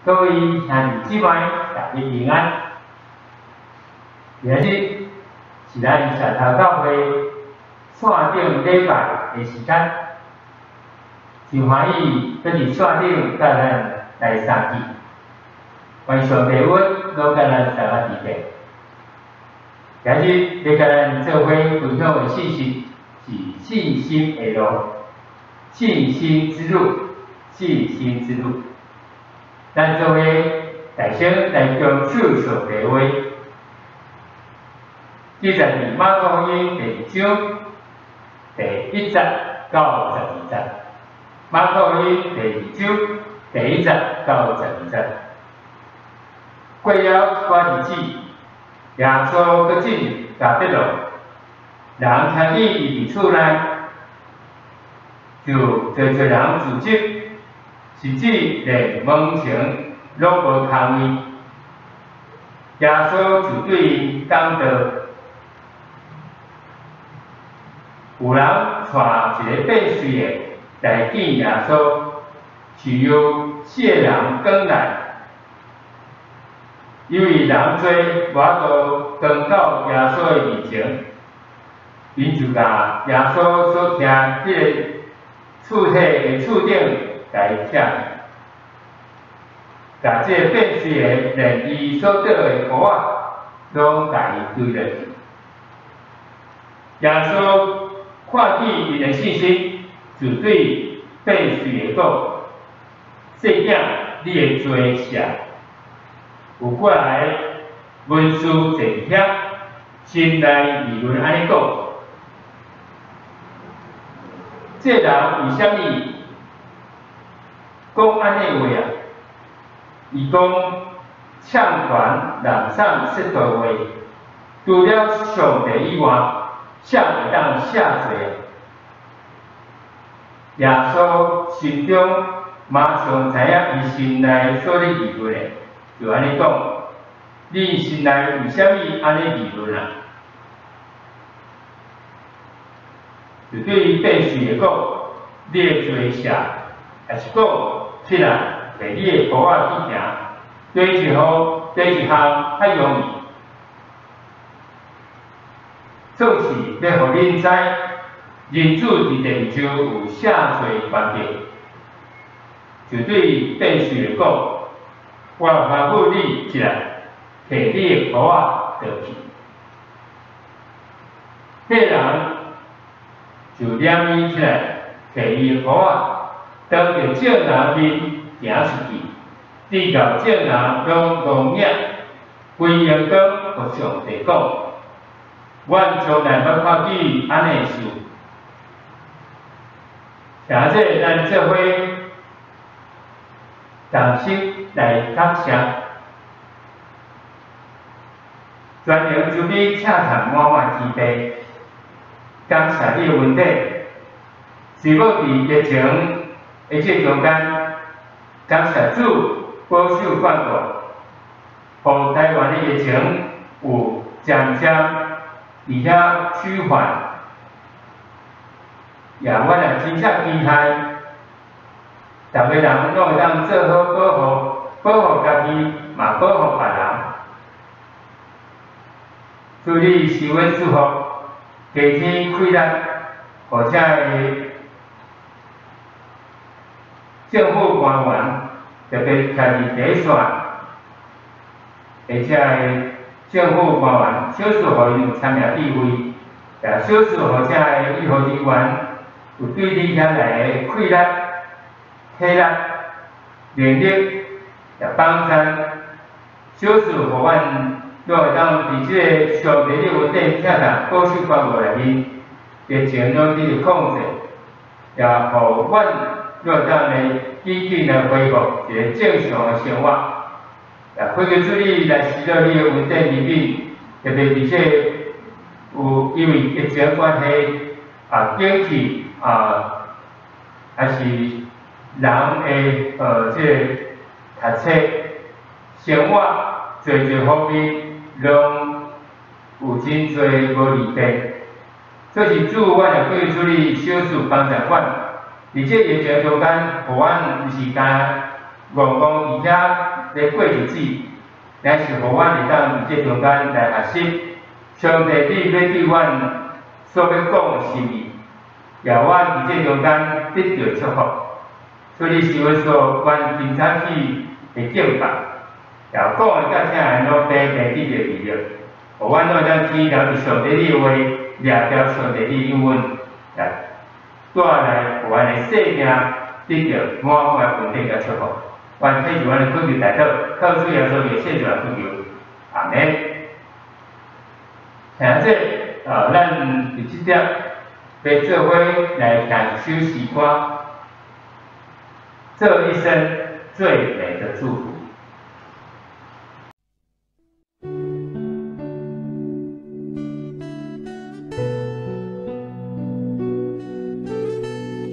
各位兄弟姊妹，大家平安。今日是咱石頭教會線頂禮拜的時間，真歡喜閣佇線頂佮咱來相見。願上帝恩攏佮咱相佮佇咧。今日欲共咱做伙分享的信息是信心的路，信心之路，信心之路。咱做伙大聲來恭守上帝話，記載佇馬可福音第二章第一節到12節。馬可福音第二章第一節到12節。過了一寡日子，耶穌閣進入迦百農，人聽見伊佇厝內，就濟濟人聚集，甚至連門前攏無空位。耶穌就對𪜶講道。有人帶一個變綏的來見耶穌，是由四个人扛來，因為人濟無法度扛到耶穌的面前，𪜶就共耶穌所徛彼个厝體的厝頂共伊拆去，共這个變綏的連伊所著的褲仔攏共伊丟落去。耶穌看見𪜶的信心，就對變綏的講：細囝，你的罪赦。有過來文士坐佇遐，心內議論按呢講：這人為啥物講按呢話啊？伊講強權濫觴說大話，除了上帝以外，誰會當赦罪啊？耶穌心中馬上知影伊心內所咧議論的，就按呢講：恁心內為啥物按呢議論啊？就對變綏的講：你的罪赦，抑是講起來，提你的褲仔去行，佗一項，佗一項較容易？總是欲予恁知，人子佇地上有赦罪權柄，就對變綏的講：我吩咐你起來，提你的褲仔倒去。彼人就連鞭起來，提伊的褲仔，當著眾人面行出去，直到眾人攏戇影，歸榮光予上帝講：阮從來毋捌看見按呢事。聽者咱做伙同心來感謝，全能慈悲赤痛滿滿天父，感謝你的恩典。雖無佇疫情的這中間，感謝主保守看顧，予台灣的疫情有漸漸佇遐趨緩，也阮也真正期待，逐个人攏會當做好保護，保護家己，嘛保護別人。主你賜阮祝福，加添氣力，予遮个政府官員，特別徛佇第一線的遮个政府官員，賞賜予𪜶有聰明智慧，也賞賜予遮个醫護人員有對你遐來的氣力、體力、能力，也幫贊，賞賜予阮攏會當佇這个上帝的恩典疼痛保守看顧內面，疫情攏得到控制，也予阮攏會當來緊緊來恢復一個正常的生活。也祈求主你來施予你的恩典憐憫，特別佇這有因為疫情關係啊，景氣啊，還是人的這個讀冊、生活濟濟方面，攏有真濟無利便。所以主，阮也祈求主你賞賜幫助阮，佇這疫情中間，予阮毋是干戇戇佇遐咧過日子，乃是予阮會當佇這中間來學習上帝你欲對阮所欲講的心意，予阮佇這中間得著祝福。所以是阮所願今早起的敬拜，也講的佮聽的攏白白得著記錄，予阮攏會當聽牢佇上帝你的話，掠牢上帝你應允，來帶來予阮的生命得著滿滿的恩典佮祝福。阮提著阮的懇求代禱，靠主耶穌的聖名懇求，阿門。聽者，咱佇這點欲做伙來聽一首詩歌，這一生最美的祝福。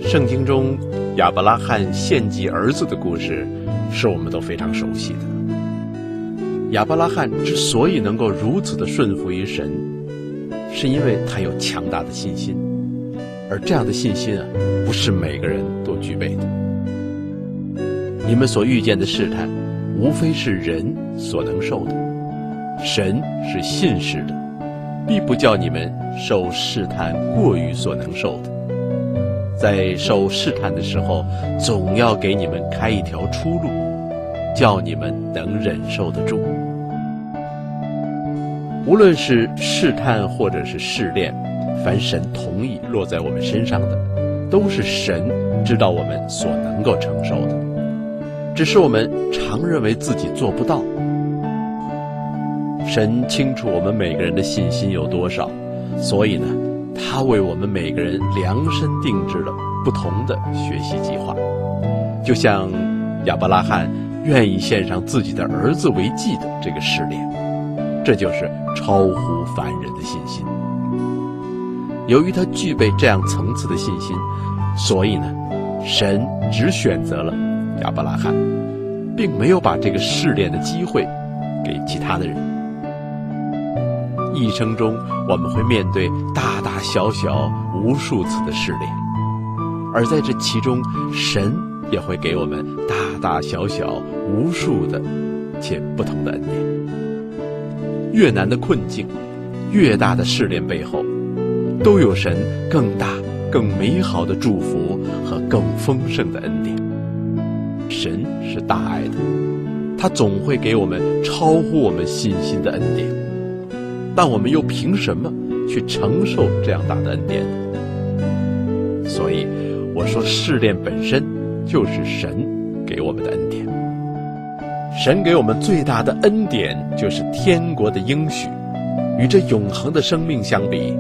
聖經中亞伯拉罕獻祭兒子的故事，是我們都非常熟悉的。亞伯拉罕之所以能夠如此的順服於神，是因為他有強大的信心，而這樣的信心啊，不是每個人都具備的。你們所遇見的試探，無非是人所能受的。神是信實的，必不叫你們受試探過於所能受的。在受試探的時候，總要給你們開一條出路，叫你們能忍受得住。無論是試探或者是試煉，凡神同意落在我們身上的，都是神知道我們所能夠承受的。只是我們常認為自己做不到。神清楚我們每個人的信心有多少，所以呢，他為我們每個人量身定制了不同的學習計劃。就像亞伯拉罕願意獻上自己的兒子為祭的這個試煉，這就是超乎凡人的信心。由於他具備這樣層次的信心，所以呢，神只選擇了亞伯拉罕，並沒有把這個試煉的機會給其他的人。一生中，我們會面對大大小小無數次的試煉，而在這其中，神也會給我們大大小小無數的且不同的恩典。越難的困境，越大的試煉背後，都有神更大、更美好的祝福和更豐盛的恩典。神是大愛的，他總會給我們超乎我們信心的恩典。但我們又憑什麼去承受這樣大的恩典呢？所以我說，試煉本身就是神給我們的恩典。神給我們最大的恩典就是天國的應許，與這永恆的生命相比，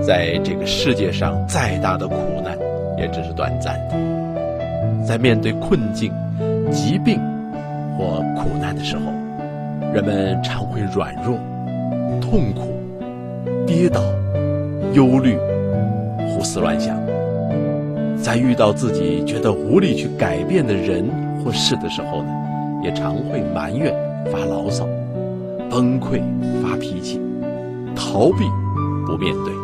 在這個世界上再大的苦難也只是短暫的。在面對困境、疾病或苦難的時候，人們常會軟弱、痛苦、跌倒、憂慮、胡思亂想。在遇到自己覺得無力去改變的人或事的時候呢，也常會埋怨、發牢騷、崩潰、發脾氣、逃避、不面對。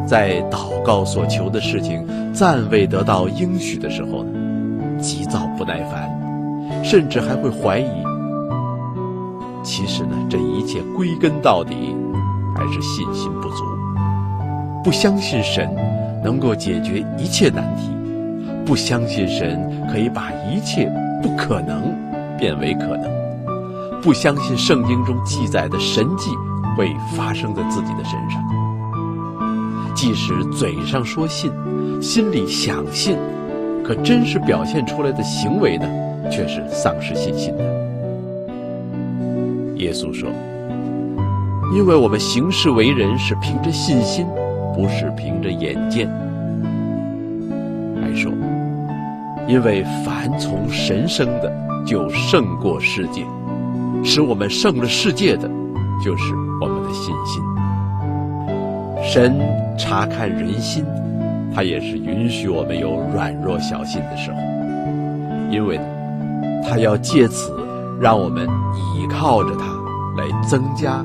在禱告所求的事情暫未得到應許的時候呢，急躁不耐煩，甚至還會懷疑。其實呢，這一切歸根到底還是信心不足，不相信神能夠解決一切難題，不相信神可以把一切不可能變為可能，不相信聖經中記載的神蹟會發生在自己的身上。即使嘴上說信，心裡想信，可真實表現出來的行為呢，卻是喪失信心的。耶穌說：因為我們行事為人是憑着信心，不是憑着眼見。還說：因為凡從神生的，就勝過世界；使我們勝了世界的，就是我們的信心。神察看人心，他也是允許我們有軟弱小信的時候，因為呢，他要借此讓我們倚靠着他來增加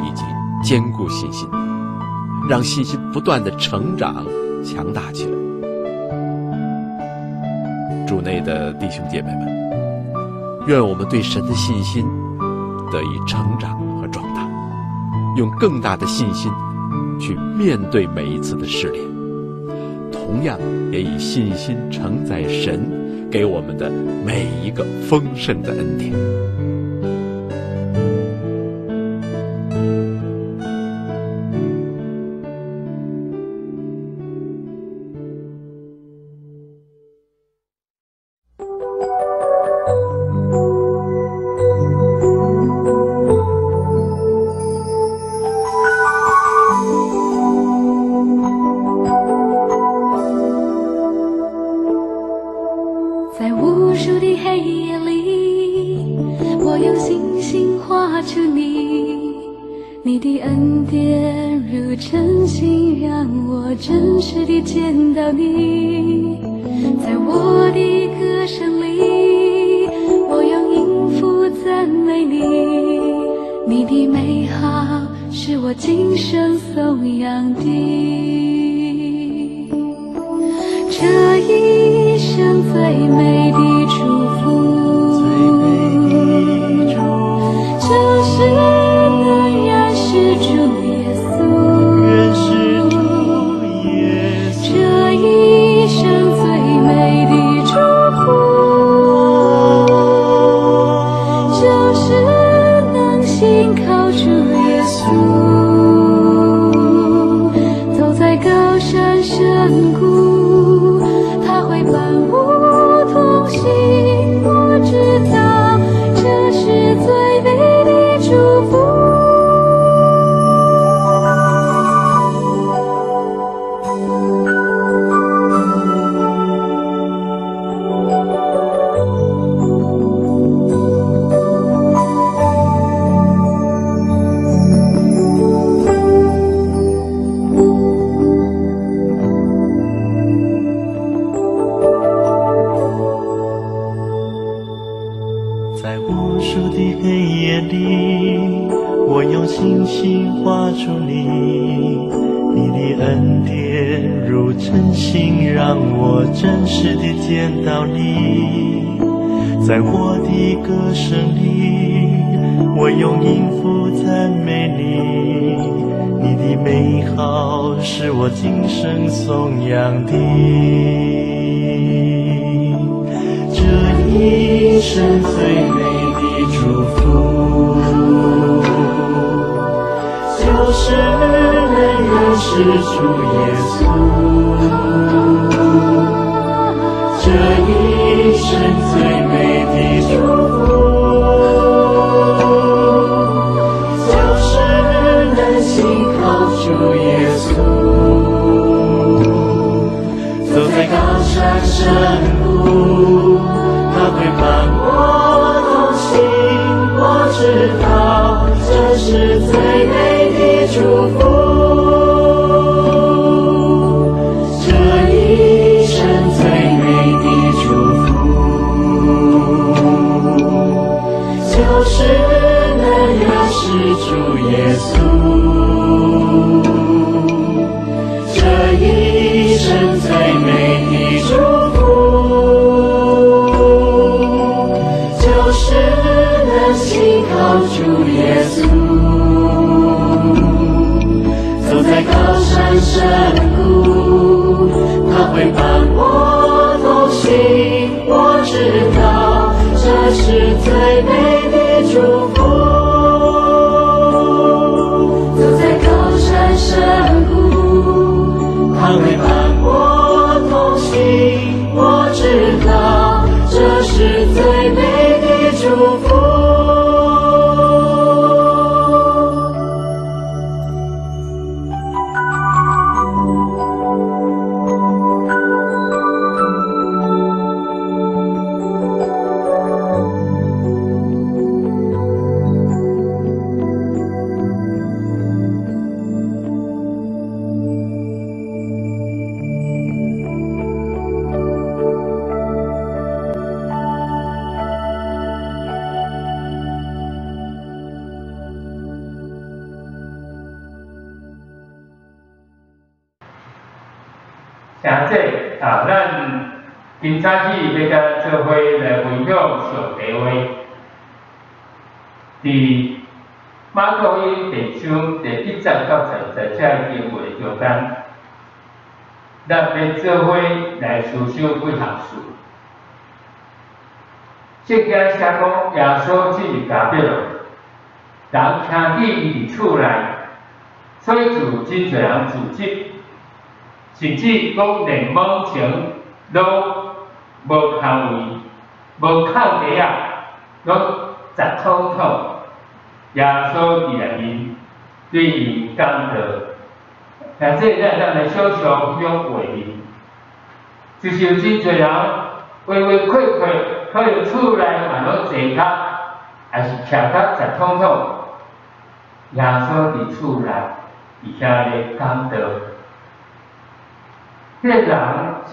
以及堅固信心，讓信心不斷的成長強大起來。主內的弟兄姐妹們，愿我们对神的信心得以成长和壮大，用更大的信心去面对每一次的试炼，同样也以信心承载神给我们的每一个丰盛的恩典。在无数的黑夜里，我用星星画出你，你的恩典如晨星，让我真实地见到你。在我的歌声里，我用音符赞美你，你的美好是我今生颂扬的。这一生最美的祝福，就是能认识主耶稣。这一生最美的祝福，就是能信靠主耶稣，走在高山深谷，他会伴我同行。我知道这是最美的祝福。在无数的黑夜里，我用星星画出你，你的恩典如晨星，让我真实地见到你。在我的歌声里，我用音符赞美你，你的美好是我今生颂扬的。这一生最美的祝福，就是能认识主耶稣。这一生最美的祝福，就是能信靠主耶稣，走在高山深谷，他会伴我同行。我知道这是最美的祝福。这一生最美的祝福，就是能认识主耶稣。这一生最美的祝福，就是能信靠主耶稣，走在高山深谷，他会伴我同行。我知道这是最美的祝福。走在高山深谷，他会伴我同行。我知道这是最美的祝福。兄弟啊，咱今早起欲佮做伙来分享上帝话。佇馬可福音第章第1節到12節這个經文中間，咱欲做伙來思想幾項事。聖經寫講，耶穌進入迦百農，人聽見伊佇厝內，所以就真濟人聚集，甚至講連門前攏無空位，無空地仔，攏擠統統。耶穌佇內面對𪜶講道，或者咱會當來想像彼種畫面，就是有真濟人圍圍括括，可能厝內嘛攏坐較，抑是徛較擠統統。耶穌佇厝內，佇遐咧講道。彼个人是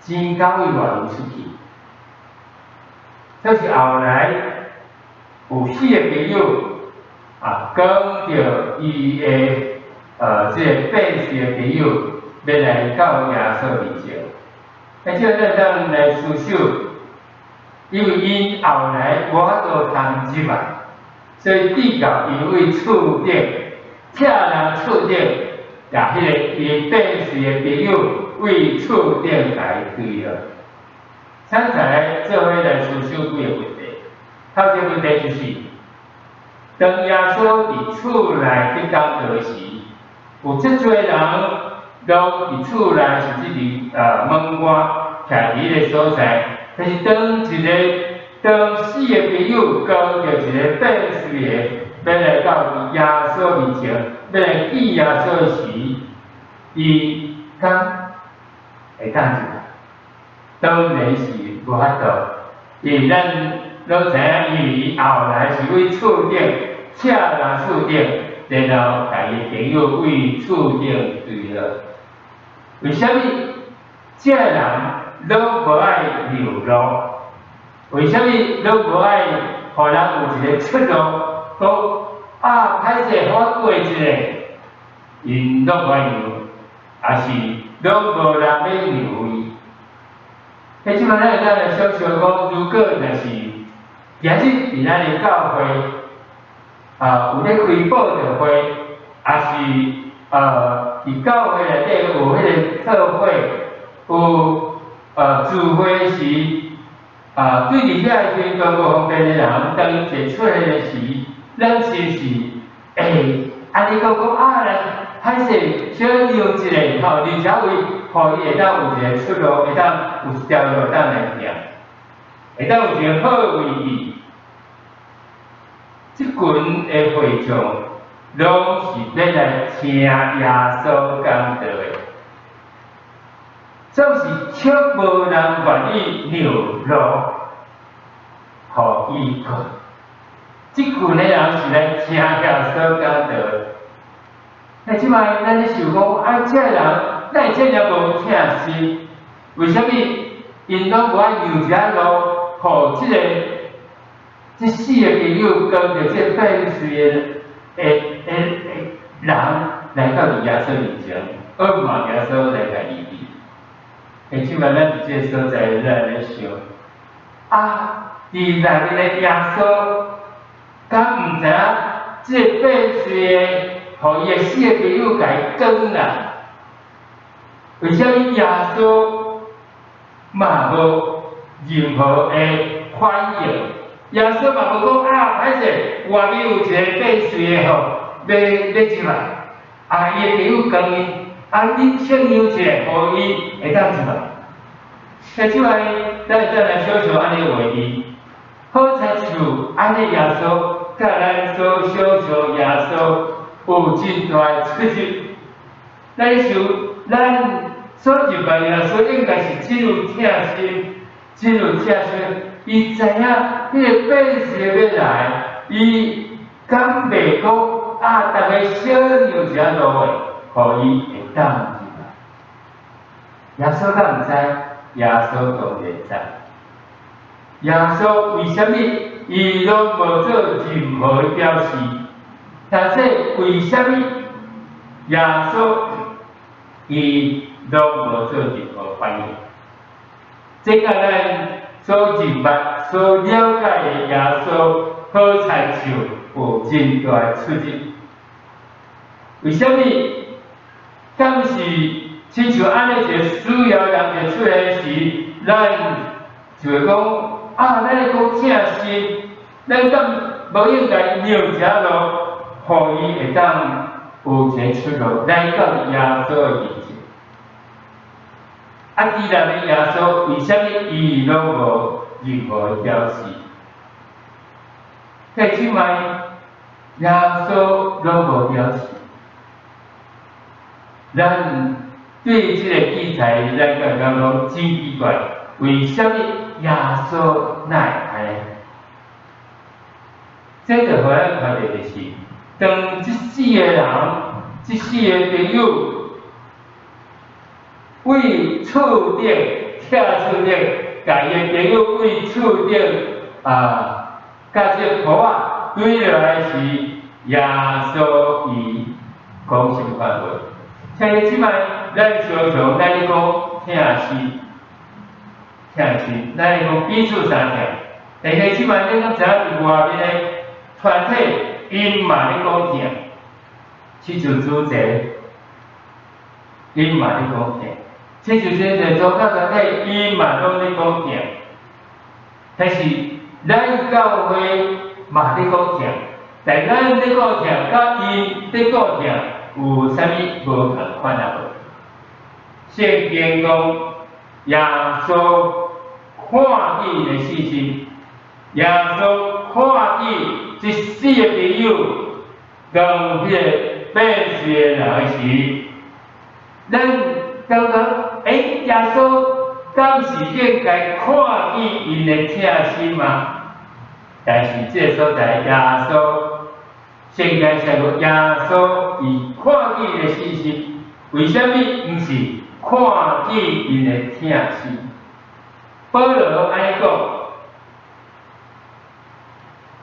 錢交位外面出去，這是後來有四个朋友啊，講著伊的這个變勢的朋友欲來到耶穌面前。啊，這咱當來思想，因為𪜶後來無法度通入啊，所以直到𪜶為厝頂，拆人厝頂，共彼个伊變勢的朋友為厝頂來推落。咱再來做伙來思想幾个問題。頭一個問題就是，當耶穌佇厝內去講道時，有遮濟人攏佇厝內，甚至佇門外徛佇彼個所在。但是當一個當四个朋友講著一個變勢的，欲來到耶穌面前，欲來見耶穌時，伊敢會當入來？當然是無法度，因為咱攏知影，伊後來是為厝頂拆人厝頂，然後共伊朋友為厝頂推落。為啥物這人攏無愛讓路？為啥物攏無愛予人有一個出路？講啊，歹勢，予我過一下，𪜶攏無愛讓，抑是攏無人欲讓伊。彼這擺咱會當來想像講，如果若是今日佇咱的教會，啊，有咧開佈道會，抑是佇教會內底有彼個特會，有聚會時，啊，對佇遐時陣無方便的人，當𪜶坐出來的時，咱是毋是會按呢講講啊？來歹勢，小讓一下吼，留一下位，予伊會當有一個出路，會當有一條路當來行，會當有一個好位置。這群的會眾攏是欲來聽耶穌講道的，總是卻無人願意讓路予伊過。這群的人是來聽耶穌講道的。那這擺咱咧想講，啊，這人哪會這爾無疼心？為啥物𪜶攏無愛讓一下路，予這个這四个朋友跟著這變勢的人來到佇耶穌面前，而望耶穌來共醫治？欸，這擺咱佇這個所在，咱咧想，啊，佇內面的耶穌，敢毋知影這個變勢的，予伊的四个朋友共伊扛啦？為啥物耶穌嘛無任何的反應？耶穌嘛無講啊，歹勢，外面有一個變勢的吼，欲欲入來，啊，伊的朋友扛伊，啊，恁請讓一下，予伊會當入來。欸，這擺咱會當來想像按呢畫面，好親像按呢耶穌，佮咱所想像耶穌有真大的出入。咱想，咱所認為耶穌應該是真有疼心，真有疼心。伊知影彼个變勢欲來，伊敢袂講啊？逐家小讓一下路的，予伊會當入來。耶穌敢毋知？耶穌當然知。耶穌為啥物伊攏無做任何表示？但是為啥物耶穌伊攏無做任何反應？這佮咱所認捌所了解的耶穌，好親像有真大出入。為啥物？敢是親像按呢一个需要人一出現時，咱就會講啊，咱咧講疼心，咱敢無應該讓一仔路，予伊會當有一个出路，來到耶穌的面前。啊，既然耶穌為啥物伊攏無任何的表示？在這擺，耶穌攏無表示。咱對這個記載，咱感覺講真奇怪，為啥物耶穌哪會按呢？這就予咱看著就是，當這四个人，這四个朋友為厝頂拆厝頂，共伊的朋友為厝頂啊，共這個鋪仔墜落來時，耶穌伊講啥物款話？像這擺，咱常常咱咧講疼心，疼心，咱咧講彼此相疼。但是這擺咱敢知影佇外面的團體，𪜶嘛咧講疼，親像主席，𪜶嘛咧講疼，親像這個宗教團體，𪜶嘛攏咧講疼。但是咱教會嘛咧講疼，但咱咧講疼，佮𪜶咧講疼有啥物無仝款啊無？聖經講耶穌看見的信心，耶穌看見這四个朋友跟彼个變水的人時，咱感覺欸，耶穌敢是應該看見𪜶的疼心嗎？但是這個所在，耶穌聖經寫講，耶穌伊看見的信心，為啥物毋是看見𪜶的疼心？保羅按呢講，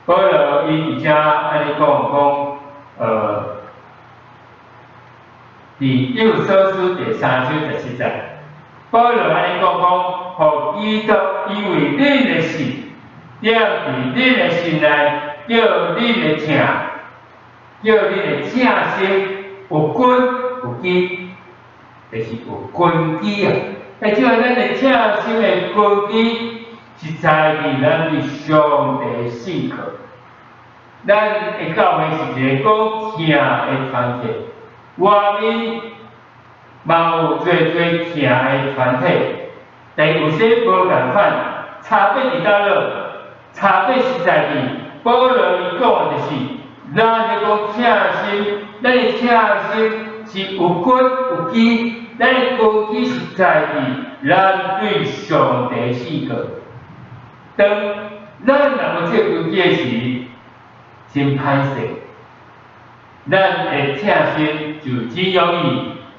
保羅伊佇遮按呢講講，佇以弗所書第三章十七節，保羅按呢講講，予基督因為恁的信，踮佇恁的心內，叫恁的疼，叫恁的疼心有根有基，就是有根基啊。欸，這擺咱的疼心的根基是在於咱對上帝的信靠。咱的教會是一個講疼的團體，外面嘛有濟濟疼的團體，但有些無仝款，差別佇佗落？差別是在於保羅伊講的就是，咱咧講疼心，咱的疼心是有根有基，咱的根基是在於咱對上帝信靠。當咱若無這個根基的時，真歹勢，咱的疼心就真容易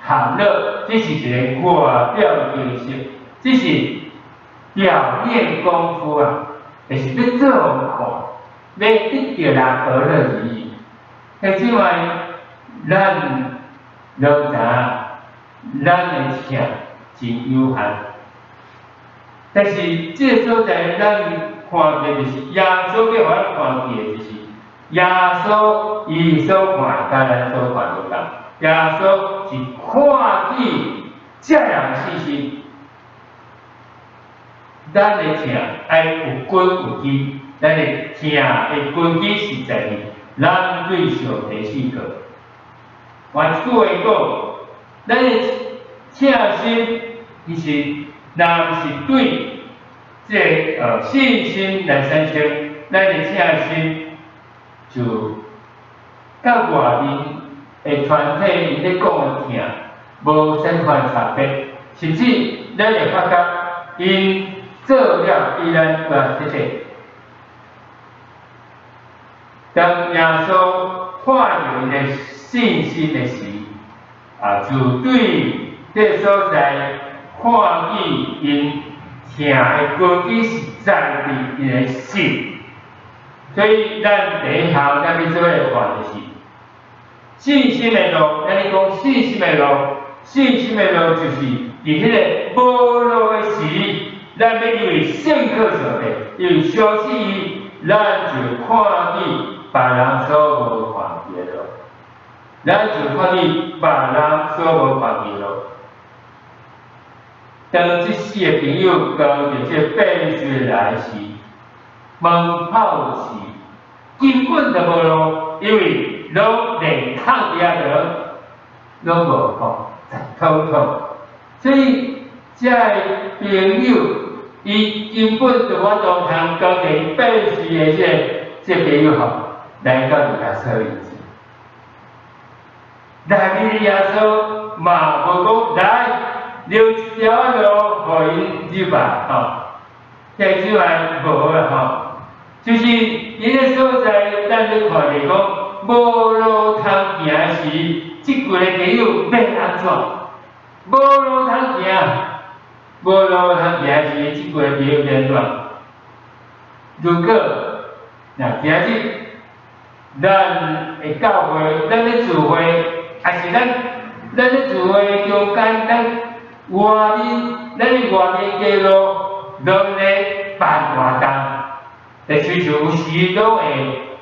陷落，這是一個外表形式，這是表面功夫啊，就是欲做予人看，欲得著人和樂而已。彼這擺，咱攏知影，咱的疼真有限。但是這個所在，咱看見就是耶穌欲予咱看見的，就是耶穌伊所看，佮咱所看無仝。耶穌是看見這人信心，咱的疼愛有根有基，咱的疼的根基是在於咱對上帝信靠。換一句話講，咱的疼心其實若毋是對這个信心來產生，咱的疼心就佮外面的團體𪜶咧講的疼無啥款差別，甚至咱會發覺𪜶做了比咱閣較徹底。當耶穌看著𪜶的信心的時，啊，就對這所在看見𪜶疼的根基是在佇𪜶的信，所以咱第一項咱欲做來看就是信心的路。咱咧講信心的路，信心的路就是佇彼個無路的時，咱欲因為信靠上帝，因為相信伊，咱就看見別人所無看見的路，咱就看見別人所無看見的路。當這四个朋友交著這變水來時，門口時根本就無路，因為攏連空佇遐著，攏無吼，通通。所以這个朋友，伊根本就無法度通交著變水的這個朋友吼，來到耶穌面前。內面的耶穌嘛無講來留一條路予𪜶入來吼，這這擺無啦吼，就是伊个所在，咱咧看著講無路通行時，這群的朋友欲按怎？無路通行，無路通行時，這群的朋友欲按怎？如果若今日咱的教會，咱咧聚會，抑是咱咧聚會中間，咱外面，咱的外面街路攏咧辦活動，但隨時有時攏會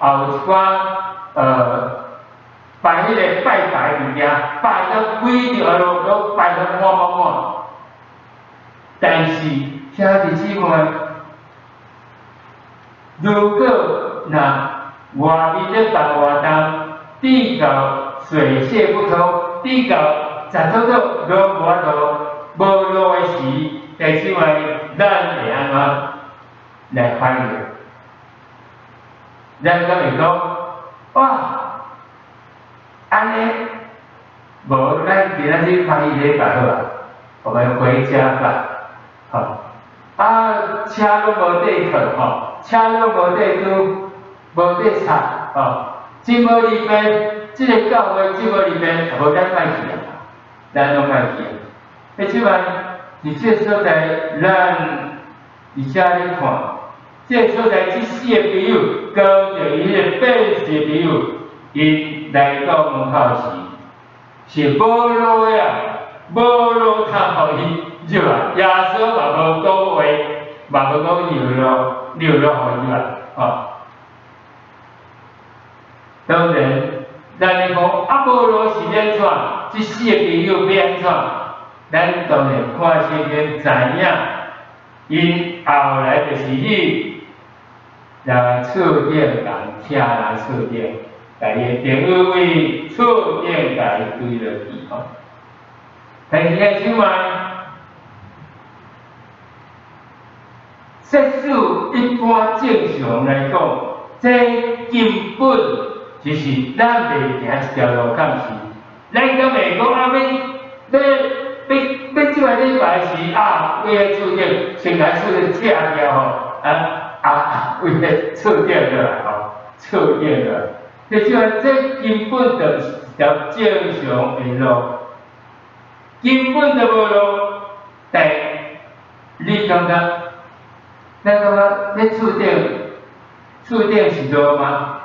有一寡擺彼个拜拜物件，擺到規條路攏擺到滿滿滿。但是兄弟姊妹，如果若外面咧辦活動，地到水泄不通，地到十多多攏無法度無路的時，弟姊妹，咱會按怎來反應？咱敢會講哇，按呢無咱今仔日歡喜禮拜好啊，我們回家吧，吼啊，車攏無地停吼，車攏無地拄，無地插吼，真無利便，這個教會真無利便，無咱莫去啊，咱攏莫去啊。彼這擺佇這個所在，咱佇遮咧看，這個所在這四個朋友，交著伊彼個變水的朋友，𪜶來到門口時，是無路的啊，無路通予𪜶入來。耶穌嘛無講話，嘛無講留路，留路予入來，吼。當然，咱咧講啊，無路是欲按怎？這四個朋友欲按怎？咱當然看聖經知影，𪜶後來就是去來厝頂共徛來厝頂，共伊的朋友為厝頂共伊推落去吼。但是兄姊妹，即使一般正常來講，這根本就是咱袂行一條路，敢是？咱敢會講啊？欲欲欲這擺禮拜時啊，為彼厝頂先來厝頂拆掉吼，啊啊，為彼厝頂落來吼，厝頂落來。彼這擺這根本就是一條正常的路，根本就無路。但你感覺？咱感覺彼厝頂，厝頂是路嗎？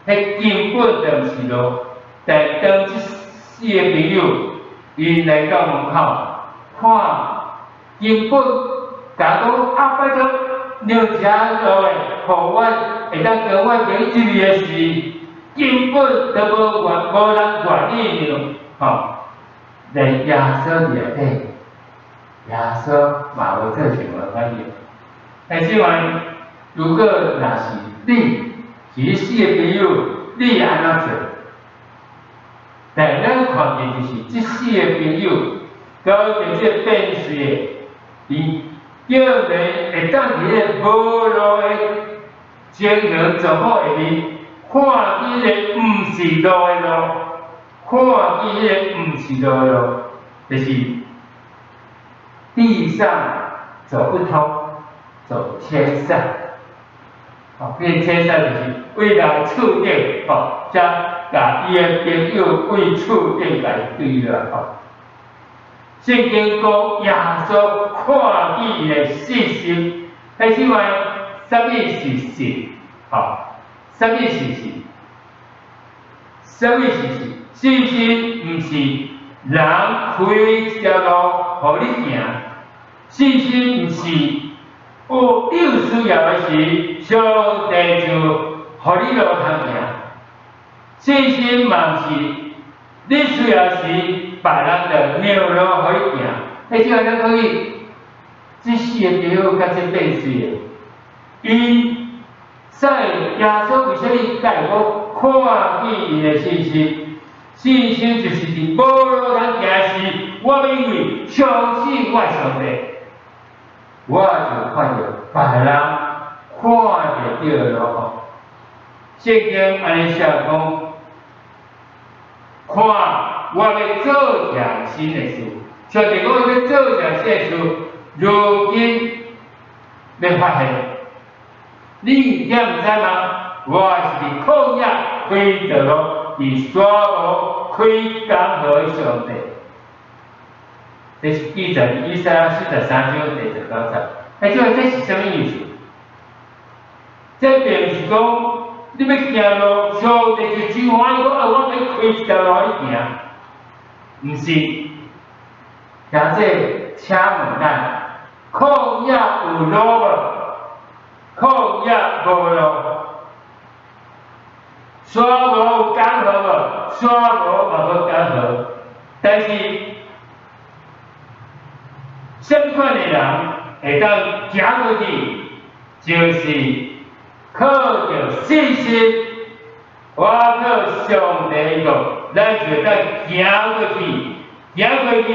彼根本就毋是路。但當這四個朋友𪜶來到門口，看根本共講啊，拜託讓一下路的，予阮會當跟阮朋友入去的時，根本就無願無人願意讓，吼。連耶穌佇內底，耶穌嘛無做任何反應。但是話，如果若是你是彼四個朋友，你會按怎做？但咱看見就是這四個朋友，交著這個變水的，伊叫人會當佇彼个無路的情形狀況下面，看見彼个毋是路的路，看見彼个毋是路的路，就是地上走不通，走天上。吼，彼个天上就是為來厝頂，吼，才共伊的朋友為厝頂共伊推落來，吼。聖經講耶穌看見伊的信心，彼這擺啥物是信？吼，啥物是信？啥物是信？信心毋是人開一條路予你行，信心毋是有需要的時，上帝就予你路通行。信心嘛是你需要時，別人就讓路予你行。彼種咱講伊，這四个朋友佮這變水的，𪜶使耶穌為啥物共伊講看見𪜶的信心？信心就是佇無路通行時，我欲因為相信我上帝，我就看著別人看袂著的路吼。聖經按呢寫講，看我欲做一項新的事，上帝講欲做一項新的事，如今欲發現，你敢毋知嗎？我是佇曠野開道路，佇沙漠開江河的上帝。這是記載佇以賽亞43章第19節。哎，這個這是啥物意思？這並毋是講你欲行路，上帝就真歡喜講啊，我欲開一條路予你行，毋是。兄弟，請問咱，曠野有路無？曠野無路。沙漠有江河無？沙漠嘛無江河。但是，啥物款的人會當行過去？就是靠著信心，我靠上帝個，咱就會當行過去。行過去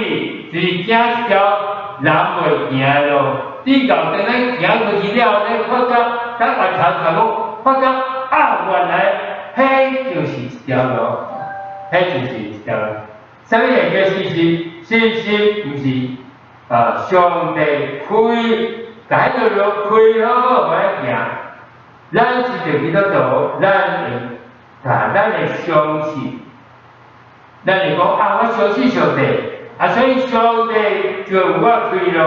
就是行一條人袂行的路。直到當咱行過去了後，咱發覺，咱回頭看講，發覺啊，原來彼就是一條路，彼就是一條路。啥物會叫信心？信心毋是啊，上帝開，共彼個路開好，予咱行。咱是著基督徒，咱會啊，咱會相信，咱會講啊，我相信上帝，啊，所以上帝就為我開路。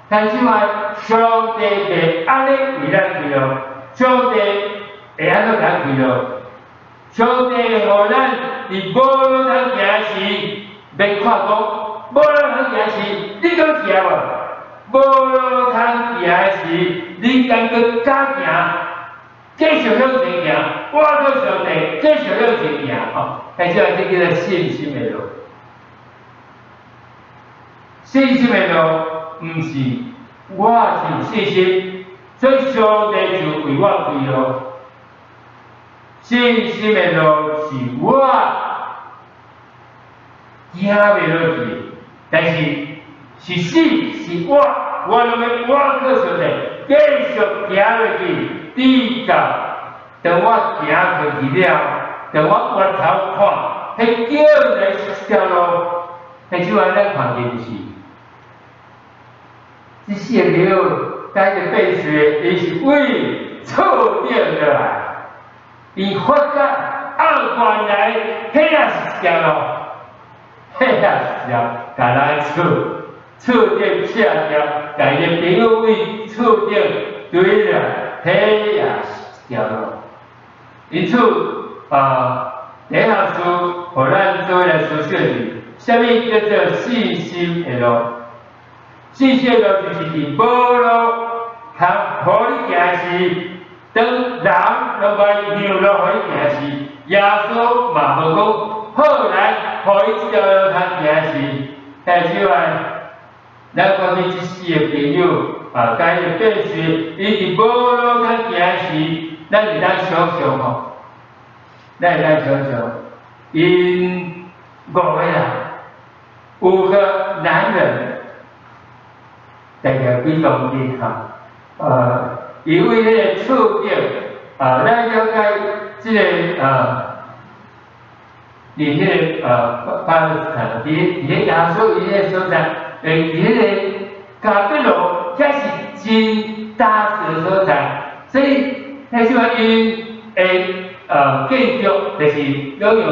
但是話上帝袂按呢為咱開路，上帝會按怎共咱開路？上帝予咱佇無路通行時，欲看講無路通行時，你敢行無？無路通行時，你敢閣敢行？繼續向前行，我靠上帝，繼續向前行吼。彼種這叫做信心的路。信心的路毋是我有信心，所以上帝就為我開路。信心的路是我行袂落去，但是是死是活，我攏欲倚靠上帝，繼續行落去，直到當我行過去了，當我回頭看，彼竟然是一條路，彼種咱看見是，這四個朋友共彼個變水的，伊是為厝頂落來，伊發覺啊，原來彼也是一條路，彼也是一條，共人厝厝頂拆掉，共伊的朋友為厝頂堆了，彼也是一條路。因此啊，第一項事，予咱做伙來思想是，啥物叫做信心的路？信心的路就是佇無路通予你行時，當人攏無愛讓路予你行時，耶穌嘛無講好來，予你這條路通行時，但是話，咱看見這四個朋友啊，共彼個變水，伊佇無路通行時，咱會當想像吼，咱會當想像，𪜶五個人，五個男人，大概幾公斤吼？因為彼個厝頂啊，咱了解這個佇彼個巴勒斯坦，佇彼耶穌伊彼個所在，佇彼個迦百農，遐是真焦燥的所在，所以彼種𪜶的建築，就是攏用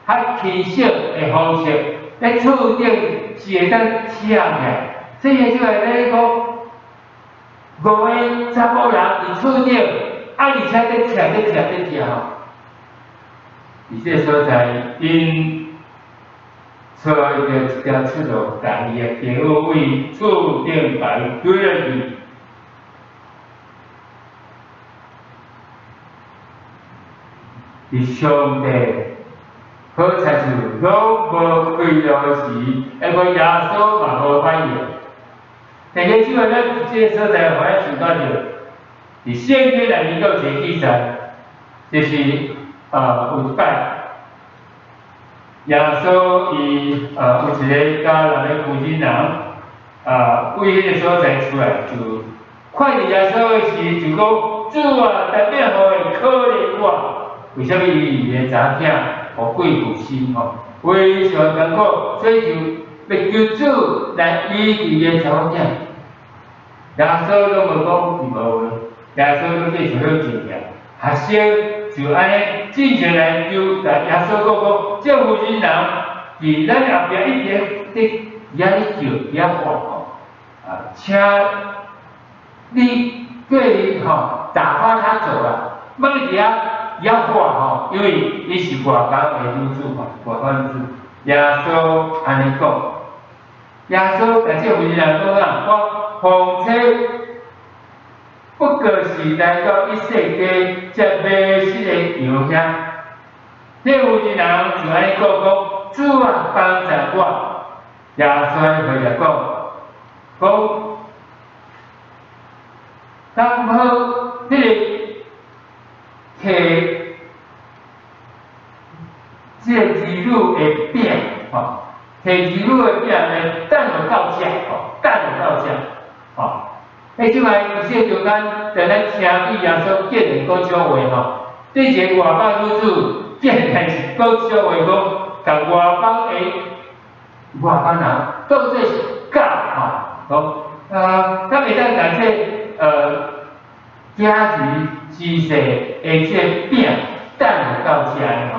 較輕省的方式，咧厝頂是會當拆起來，所以彼種咧講，五個查某人佇厝頂，啊，而且佇拆、佇拆、佇拆吼。佇這個所在，𪜶揣著一條出路，共伊的朋友為厝頂共伊堆落去。伫上帝好親像攏無開路時，那個耶穌嘛無反應。但是這個咱這個所在，予咱想到著，佇聖經內面閣有一個記載，就是有一擺，耶穌伊有一個迦南的婦人，為彼個所在出來，就看著耶穌的時，就講：主啊，但免予會可憐我。為啥物伊的查某囝予鬼附身吼，非常艱苦，所以就欲求主來醫治伊的查某囝。耶穌攏無講伊無話，耶穌攏繼續彼靜定。學生就按呢進前來求，共耶穌講講，這婦人佇咱後壁一直佇遐咧叫，遐喊吼，請你叫伊吼打發他走啦，莫佇遐遐喊吼，因為伊是外邦的女子吼，外邦女子。耶穌按呢講，耶穌共這婦人講啊，我奉差不過是來到以色列這迷失的羊遐。這婦人就按呢講講，主啊，幫助我。耶穌回答講，講，當好彼個提這個兒女的餅吼，提兒女的餅來擲予狗食吼，擲予狗食吼。彼這擺以色列中間，在咱聽見耶穌竟然講這種話吼，對一個外邦女子，竟然是講這種話，講共外邦的外邦人當做是狗吼，講啊，敢會當共這囝兒之細的這個餅擲予狗食的吼？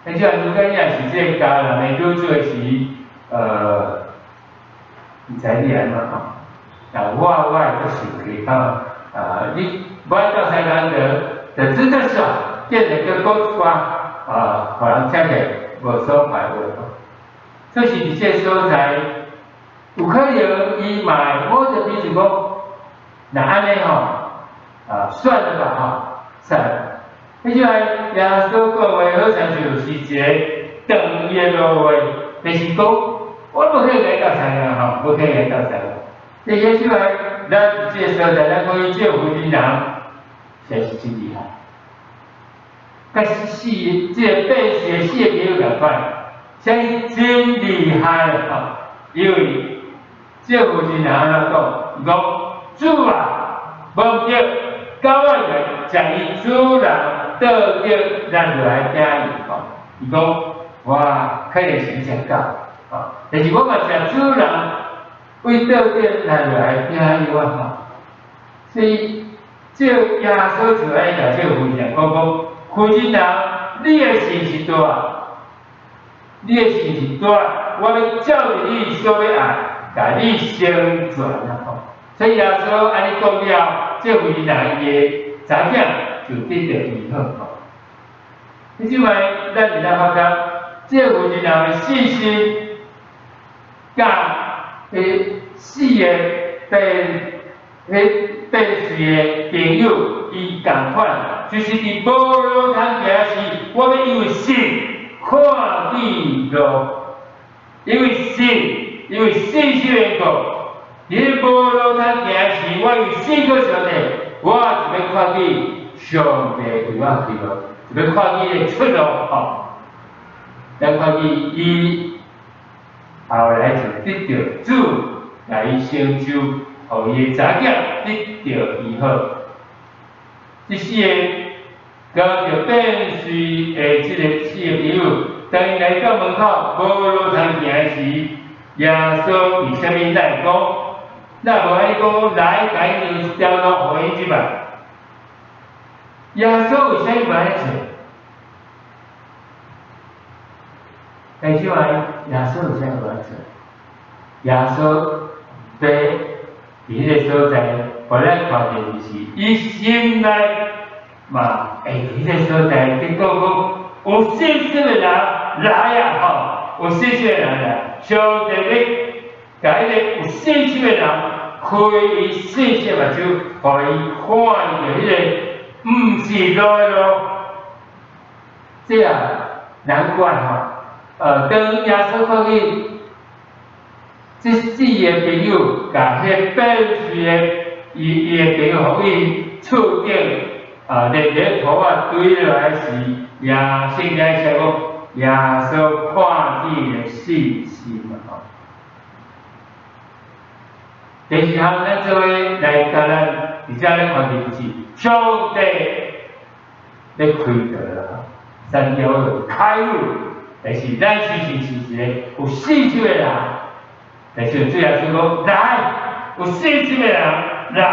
彼這如果你若是這個迦南的女子的時，毋知你按怎吼？啊，我會足生氣吼！啊，你無愛鬥相共就真得煞，竟然閣講一寡啊，予人聽起來無爽快話吼。所以是佇這個所在，有可能伊嘛會摸著鼻子講，若按呢吼，啊，算了吧吼，算了。彼種耶穌講話好親像是一個斷伊的路話，就是講我無可能來鬥相共吼，無可能來鬥相共。這些出來，咱這個所在，咱講伊這婦人，實在是真厲害。佮四個這個變數的四個朋友仝款，啥物真厲害吼！因為這婦人按怎講？伊講主啊，無毋對，狗仔來食伊主人倒轉咱落來餅伊吼。伊講我可能是食狗，吼，但是我嘛食主人為倒轉咱落來餅伊我吼。所以這耶穌就按呢共這婦人講講，婦人啊，你的信是大，你的信是大，我欲照著你所欲愛，共你成全啊吼。所以耶穌按呢講了，這婦人伊的查某囝就得著醫好吼。彼這擺咱會當發覺，這婦人的信心，佮彼四個變彼變水的朋友伊仝款，就是佇無路通行時，我欲因為信看見路，因為信，因為信心的緣故，佇無路通行時，我因為信靠上帝，我就欲看見上帝為我開路，就欲看見伊的出路吼。咱看見伊後來就得著主來伊成就，予伊的查某囝得著醫好。這四個交著變水的這个四個朋友，當伊來到門口無路通行時，耶穌為啥物咱會講？咱無按呢講來，共伊讓一條路予伊入來。耶穌為啥物無按呢做？但是話耶穌為啥物無按呢做？耶穌佇彼个所在，予咱看見就是伊心內嘛會佇彼个所在，結果講有信心的人來啊吼，有信心的人來，上帝欲共彼個有信心的人開伊信心的目睭，予伊看著彼個毋是路的路。這也難怪吼，當耶穌講起這四个朋友，共彼個變水的伊伊的朋友，予伊厝頂啊，連連塗仔墜落來時，耶聖經寫講，耶穌看見的信心嘛吼。第二項，咱做伙來共咱佇遮咧看見就是上帝咧開道啦，三條路開路，但是咱是是是一個有信心的人，但是主耶穌講來，有信心的人來，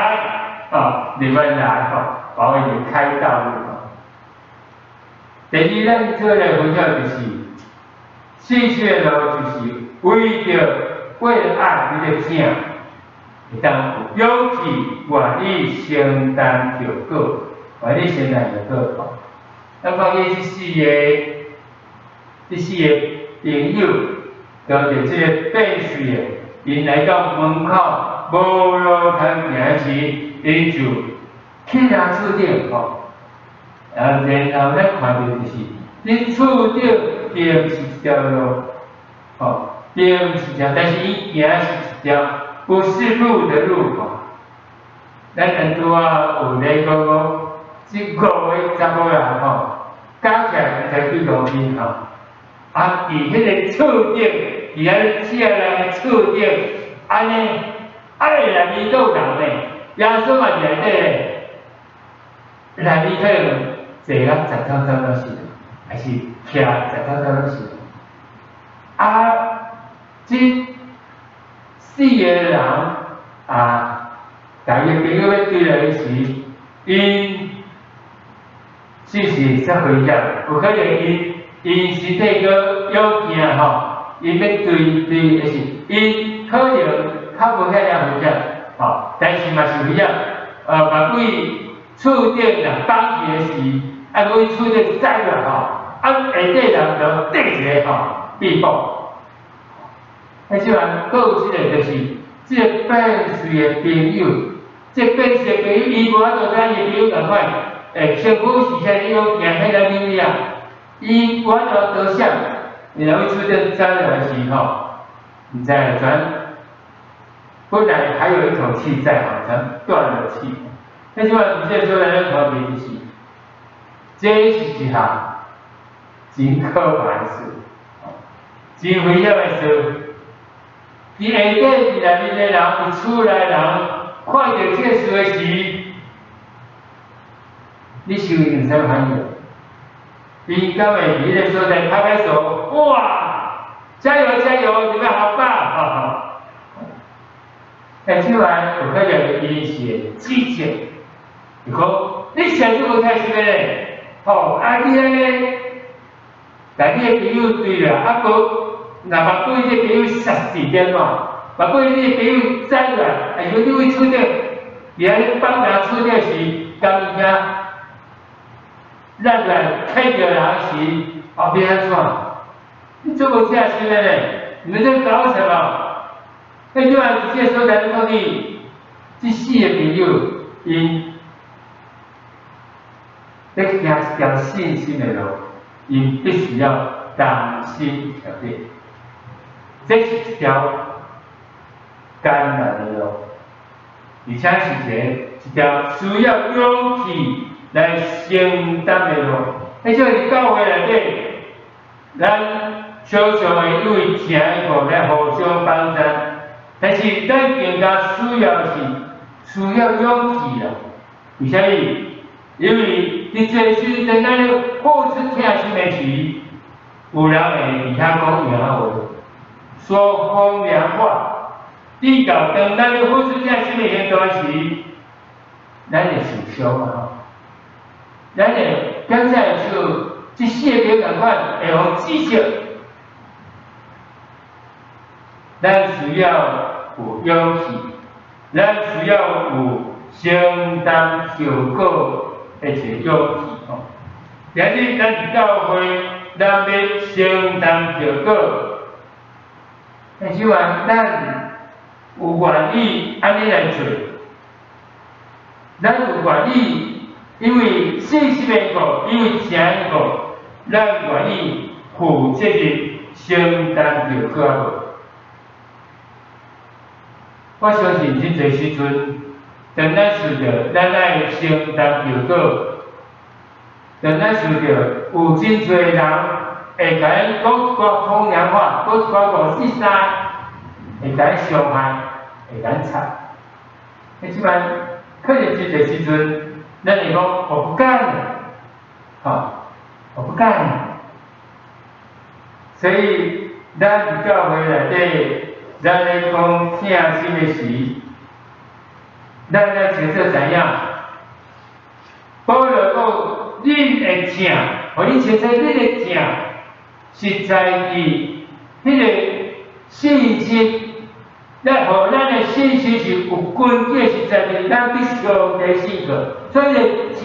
啊，你們來吼，我為你開道路吼。第二，咱做伙來分享就是信心的路，就是為著為了愛，為著疼。會當有勇氣願意承擔後果，願意承擔後果吼。咱看見這四個朋友，當著這个變水的，𪜶來到門口無路通行時，𪜶就去人厝頂吼。啊，然後咱看著就是，恁厝頂並毋是一條路，吼，並毋是一條，但是伊行是一條不是路的路吼。咱拄仔有咧講講，這五个查某人吼，加起來毋知幾公斤吼。啊，佇彼个厝頂，佇遐咧食人的厝頂，按呢，啊會來迷倒人呢？耶穌嘛佇內底咧，內面可能坐啊十頭頭都是，還是徛十頭頭都是。啊，這四个人啊，共伊朋友欲追來時，𪜶是是較危險，有可能𪜶身體閣勇健吼，𪜶欲追追的是，𪜶可能較無遐爾危險，吼，但是嘛是危險，嘛對厝頂若放去的時，啊，對厝頂載落吼，啊，下底人就綴一个吼，臂膀。啊，這擺閣有一个就是，這个變水的朋友，這個變水的朋友，伊無法度知伊朋友仝款，身軀是啥物勇健，彼个能力啊，伊無法度多想，然後厝頂走落來時吼，毋知全本來還有一口氣在，好像斷了氣。那這擺佇這個所在，咱看見就是，這是一項真可怕的事，真危險的事。佇下底佇內面的人，佇厝內人看著這個事的時，你想伊有啥物反應？伊敢會佇彼个所在拍拍手，哇！加油加油，你們好棒！哈哈。欸，這擺有可能伊是會指責，伊講你上這無開心的咧，吼，啊你按呢，共你的朋友追啦，啊閣若嘛對你朋友殺死點怎？嘛對你的朋友宰落來，啊是你為厝頂，佇遐咧放人厝頂時，共物件咱來開著人時，後邊按怎？你做無正心的咧？你們在搞什麼？那就按這個所在，講你這四个朋友，𪜶欲行一條信心的路，𪜶必須要同心協力。這是一條艱難的路，而且是一條需要勇氣來承擔的路。彼種佇教會內底，咱常常會因為疼的故來互相幫助，但是咱更加需要是需要勇氣啦。為啥物？因為佇這時陣，咱咧付出疼心的時，有人會佇遐講閒話，說風涼話。直到當咱咧付出疼心的行動時，咱會受傷啊！吼，咱會感覺像這四个朋友仝款，會予指責。咱需要有勇氣，咱需要有承擔後果的一個勇氣吼。今日咱佇教會，咱欲承擔後果，但是話咱有願意按呢來做，咱有願意，因為信心的故，因為疼的故，咱願意負責任承擔後果無？我相信真濟時陣，當咱想著咱愛承擔後果，當咱想著有真濟人會共咱講一寡風涼話，講一寡五四三，會共咱傷害，會共咱插。彼這擺可能真濟時陣，咱會講我不幹了，吼，我不幹了。所以，咱佇教會內底，咱咧講疼心的時，咱愛清楚知影。保羅講，恁的疼，予恁清楚，恁的疼實在佇彼个信心，咱予咱的信心是有根基，實在佇咱對上帝信靠，所以疼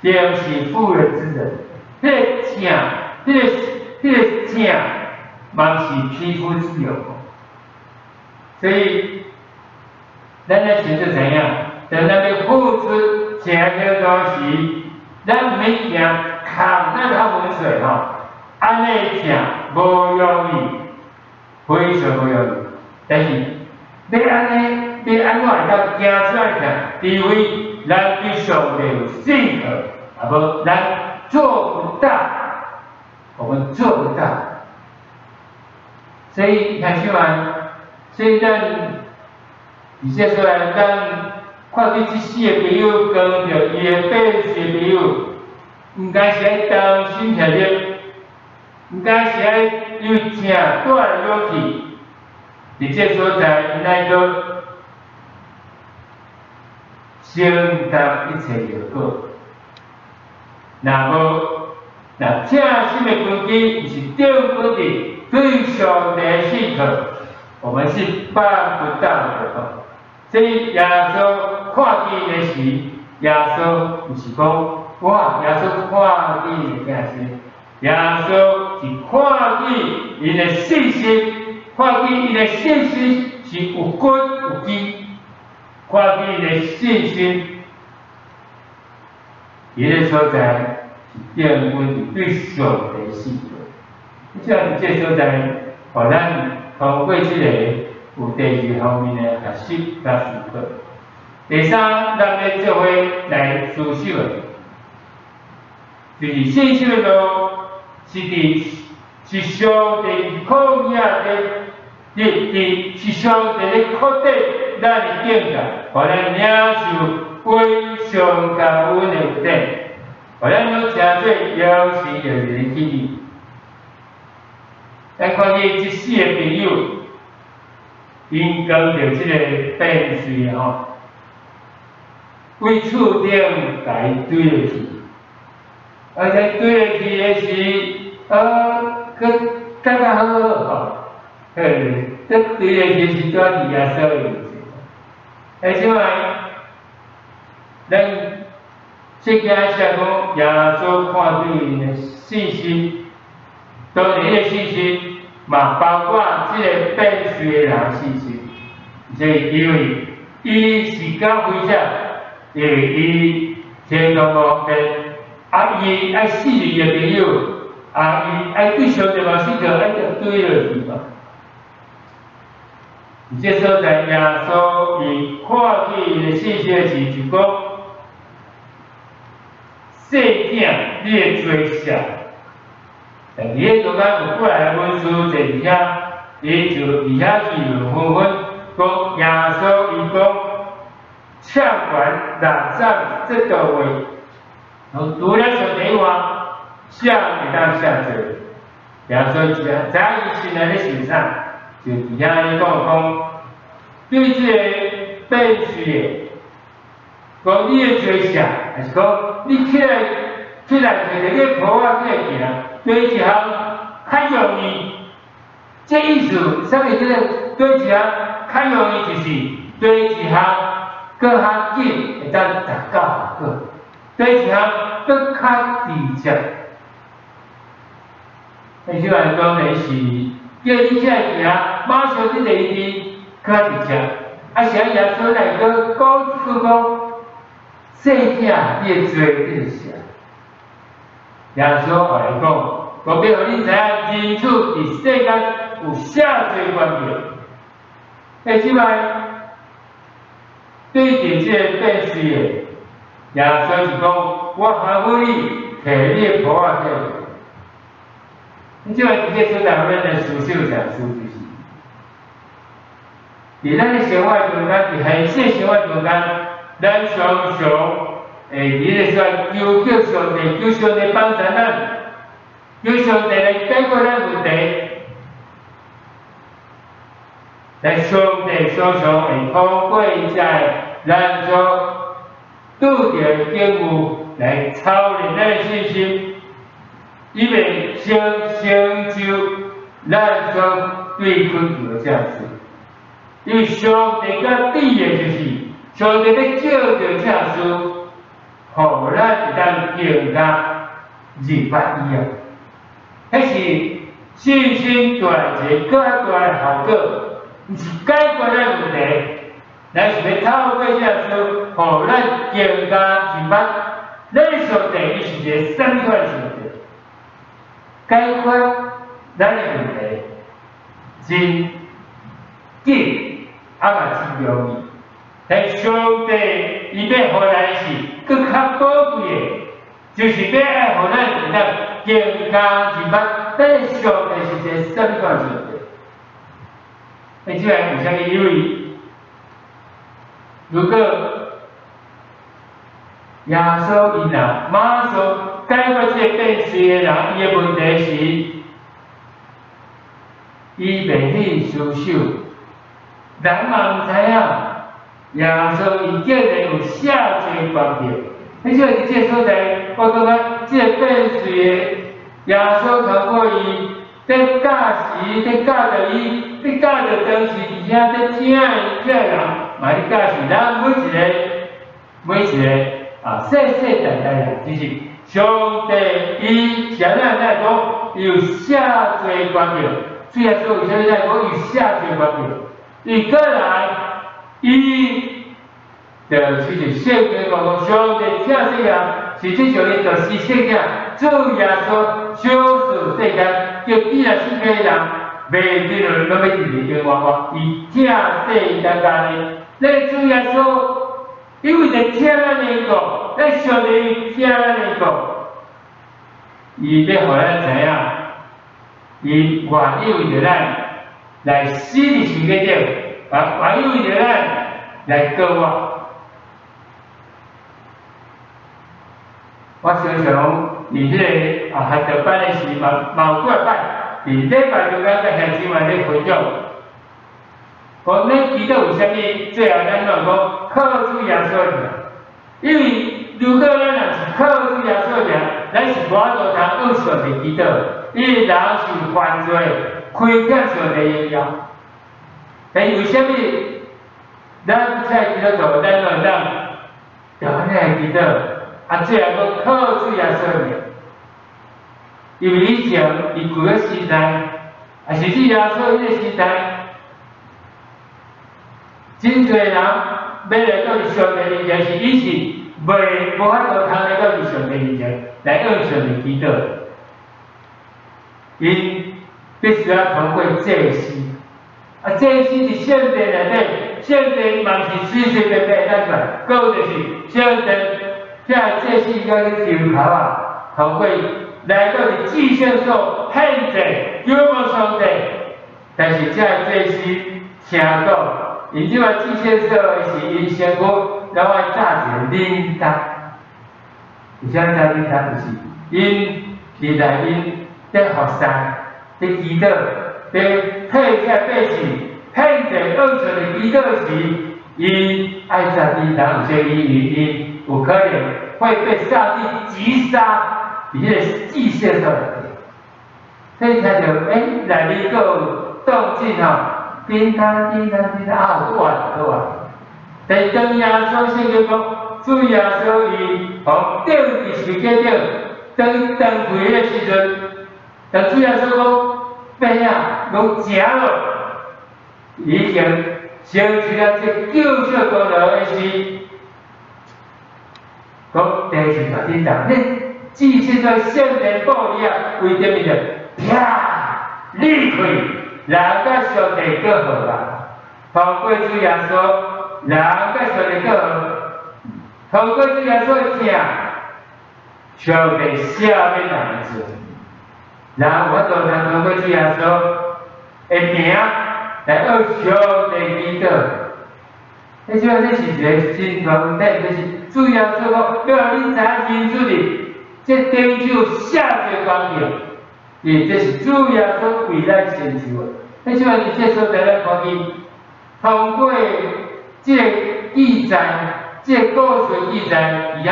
定是富有之人，彼个疼，彼个疼，嘛是匹夫之勇。所以，咱愛清楚知影，當咱欲付出誠行動時，咱毋免驚空咱較溫水吼，按呢疼無容易，非常無容易。但是欲按呢，欲按怎會當行出來疼？除非咱對上帝有信靠，啊無咱做不到，我們做不到。所以兄弟們，所以咱而且說來，咱看見這四个朋友跟著伊的變數朋友，毋該是愛同心協力，毋該是愛有誠大的勇氣。佇這所在，𪜶愛閣承擔一切後果。若無，若疼心的根基毋是定本佇對上帝的信靠，我們是辦不到的。所以耶穌看見的時，耶穌毋是講哇，耶穌看見的疼心，耶穌是看見𪜶的信心，看見𪜶的信心是有根有基，看見𪜶的信心，佇个所在是定本佇對上帝信靠。這佇這所在，予咱通過這个有第二方面的學習佮思考。第三，咱欲做伙來思想的，就是信心的路是佇是上帝曠野的，佇是上帝咧擴展咱的境界，予咱領受非常感恩的恩典，予咱攏成做有時有人器皿。咱看見這四个朋友，𪜶扛著這個變穗吼，為厝頂共伊追落去，而且追落去的時，閣感覺好好吼，嘿，這追落去是拄佇耶穌的面前。而且來，咱聖經寫講，耶穌看對𪜶的信心，當然，彼个信心嘛包括這个變穗的人信心，所以因為伊是較危險，因為伊行動無方便，啊，伊愛死伊的朋友，啊，伊愛對上帝嘛信靠，愛著追落去嘛。佇這所在，耶穌伊看見伊的信心的時，就講：細囝，你的罪赦。但佇彼中間有過來的文士坐佇遐，伊就佇遐議論紛紛，講耶穌伊講暢權垃圾這道話，除了上帝外，誰會當赦罪？耶穌知影伊心內咧想啥，就佇遐咧講講，對這个變穗的，講你的罪赦，還是講你起來起來提著你的抱仔起來行？對一項較容易，這意思啥物叫做對一項較容易？就是對一項閣較緊會當達到效果，對一項閣較直接。彼種來當然是叫你起來行，馬上你就一定較直接。啊，是按耶穌來閣講一句講，細囝，你的罪得赦。耶穌後來講，講欲予恁知影，人子佇世間有赦罪權柄。欸，這擺對著這个變水的，耶穌是講，我吩咐你，提你的鋪仔起來。你這擺佇這所在，咱來思想一下，思就是，佇咱的生活中間，佇現實生活中間，咱常常會佇咧說求叫上帝，求上帝幫助咱，求上帝來解決咱問題。但上帝常常會通過這咱所拄著的境遇來操練咱的信心，伊會先成就咱所對懇求的這事。因為上帝佮對的就是，上帝欲藉著這事，予咱會當更加認捌伊啊。彼是信心帶來一个閣較大的效果，毋是解決咱問題，咱是欲透過這事，予咱更加認捌咱上帝，伊是一個啥物款的上帝？解決咱的問題真緊，啊嘛真容易。但上帝伊欲予咱是閣較寶貴的，就是欲愛予咱會當更加認捌咱上帝是一个啥物款上帝。欸，這個為啥物？因為如果耶穌伊若馬上解決這個變水的人，伊的問題是，伊袂去思想，人嘛毋知影，耶穌伊竟然有赦罪權柄。你這佇這個所在，我感覺這個變水的耶穌透過伊佇教時，佇教導伊，佇教導當時佇遐佇聽的這个人，嘛咧教示咱每一个，每一个啊，世世代代人，就是上帝伊是按怎來講，伊有赦罪權柄。主耶穌為啥物來講有赦罪權柄？伊過來，伊就是聖經講講上帝疼世人，實際上伊就是聖經主耶穌賞賜世間，叫既來信的人袂得落攏欲佇永永遠遠，伊疼世間間呢，咱主耶穌因為在疼咱的緣故，咱上帝疼咱的緣故，伊欲予咱知影，伊願意為著咱來死佇十字架頂，啊，願意為著咱來膏我。我常常佇彼个啊學習班的時，嘛嘛有幾擺，佇禮拜中間佮鄉親們咧分享，講咱祈禱為啥物最後咱攏講靠主耶穌爾？因為如果咱若是靠主耶穌爾，咱是無法度通向上帝祈禱，因為人是犯罪，虧欠上帝榮耀。但為啥物咱才基督徒，咱攏會當就按呢來祈禱？啊，最後閣靠主耶穌爾，因為以前佇舊約時代，啊，甚至耶穌彼个時代，真濟人欲來到佇上帝面前，是伊是袂無法度通來到佇上帝面前來向上帝祈禱，𪜶必須愛通過祭司，啊，祭司佇聖殿內底，聖殿嘛毋是隨隨便便會當出來，閣有就是聖殿。這祭司佮去求頭啊，通過來到佇至聖所獻祭，仰望上帝。但是這祭司聽講，𪜶這擺至聖所的是𪜶身軀，然後愛紮一个領帶。為啥紮領帶？就是𪜶佇內面佇服侍、佇祈禱、佇替這百姓獻祭、向上帝祈禱時，𪜶愛紮領帶，有啥物原因？有可能會被上帝擊殺，佇彼個至聖所內底。所以聽著，欸，內面閣有動靜吼，叮當叮當叮當，啊，有活有活。但當耶穌聖經講，主耶穌伊予釘佇十字架頂，當伊斷氣的時陣，當主耶穌講，爸啊，攏成囉，已經成就了這救贖功勞的是。講地是大震動，恁祭司在圣殿玻璃啊，规顶面就啪裂开，人佮上帝阁和啊！透过主耶稣，人佮上帝阁和，透过主耶稣的疼，上帝赦免人的罪。人有法度通透过主耶稣的名来向上帝祈祷。彼这这是一个真大问题，就是主耶稣讲，欲予恁知影认主哩，这顶手赦罪权柄，伊这是主耶稣为咱成就的。彼这伫这所在咱看见，通过这个记载，这个故事记载，伊遐，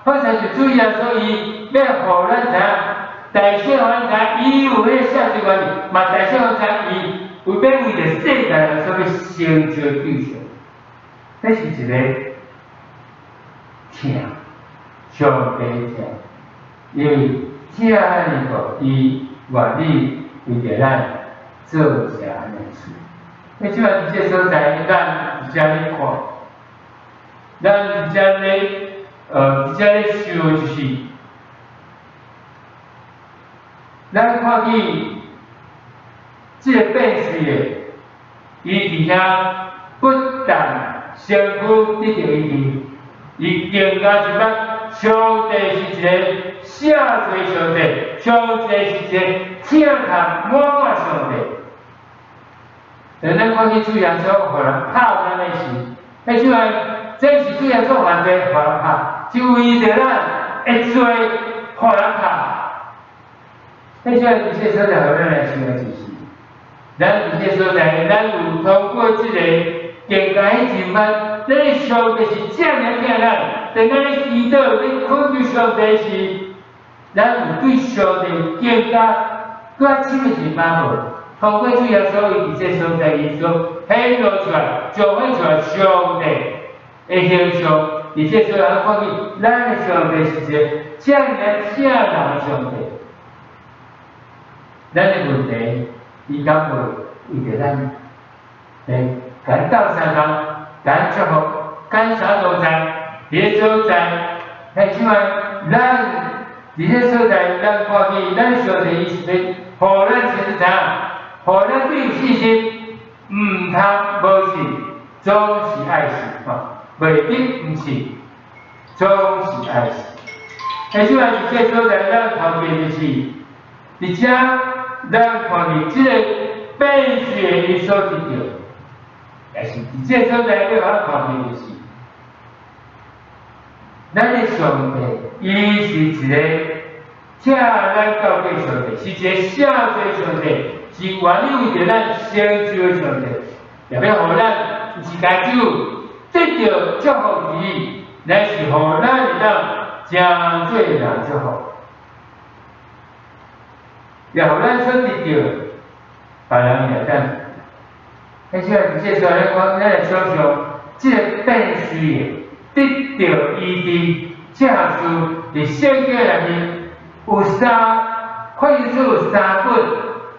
好像是主耶稣伊欲予咱知影，代表予咱知影，伊有彼个赦罪权柄，嘛代表予咱知影，伊有欲为著世界人所欲成就救赎。这是一个疼，上帝疼，因为疼呢个，伊愿意为著咱做这按呢事。彼这摆伫这所在，咱伫遮咧看，咱伫遮咧，伫遮咧想就是，咱看见这个变水的，伊伫遐不但身躯得著医治，伊更加就捌上帝是一个赦罪上帝，上帝是一个疼痛满满上帝。但咱看见主耶稣予人拍咱的时，彼这摆这是主耶稣犯罪予人拍，是为著咱的罪予人拍。彼这摆伫这所在，予咱来想的就是，咱伫这所在，咱有通过这个。更加彼认捌，咱的上帝是遮尔疼咱，当咱咧祈祷、咧恳求上帝时，咱有对上帝更加阁较深的认捌无？通过主耶稣伊伫这所在，伊所显露出来、彰显出来上帝的形象，伫这所在看见，咱的上帝是一个遮尔疼人的上帝。咱的问题，伊敢无为著咱来共斗相共，共祝福，共相同在，伫个所在，彼这摆咱伫个所在，咱看见咱上帝伊是欲，予咱清楚知影，予咱对信心，毋通无信，总是爱信吼，袂得毋信，总是爱信。彼这摆伫这所在，咱看见就是，伫遮咱看见这个变水的伊所得著。也是伫这所在，欲予咱看见就是，咱的上帝，伊是一个疼咱到底上帝，是一个赦罪上帝，是愿意为著咱成就的上帝，也欲予咱毋是共只有得著祝福而已，乃是予咱会当成做人祝福，也予咱所得著，别人也当。彼这伫这所在，咱来想象，这个变水的得著医治，这项事伫圣经内面有三，可以说有三本，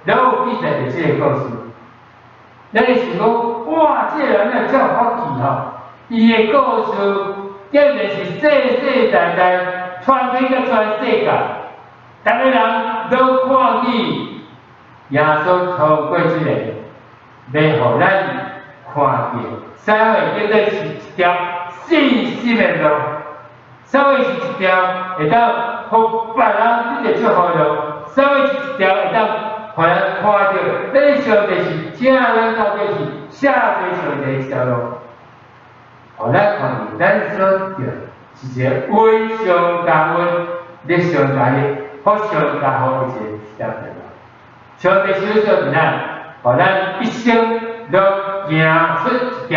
拢有记载著这个故事。咱会想讲，哇，这个人哪会遮有福气吼？伊的故事竟然是世世代代传遍到全世界，逐个人拢看见耶稣透过这个，欲予咱看见，啥物叫做是一条信心的路，啥物是一条会当予别人得著祝福的路，啥物是一条会当予人看著，咱上帝是疼咱到底是赦罪上帝的一条路，予咱看见，咱所著是一个温上加温，热上加热，福上加福的一条道路。上帝手所伫咱，予咱一生拢行出一条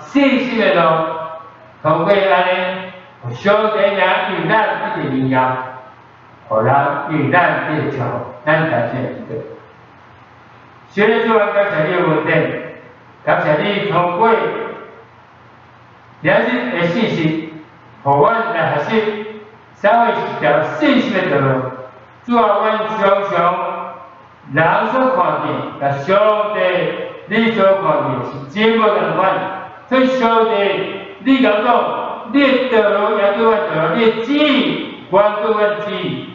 信心的路，通过按呢，上帝名为咱得著荣耀，予人为咱得著祝福，咱感谢祈祷。神的主啊，感谢你的恩典，感谢你通过今日的信息，予阮来学习，啥物是一条信心的道路。主啊，阮常常人所看见，共上帝你所看见是真无仝款。所以上帝，你共讲，你的道路也叫阮道路，你的旨意关过阮旨意。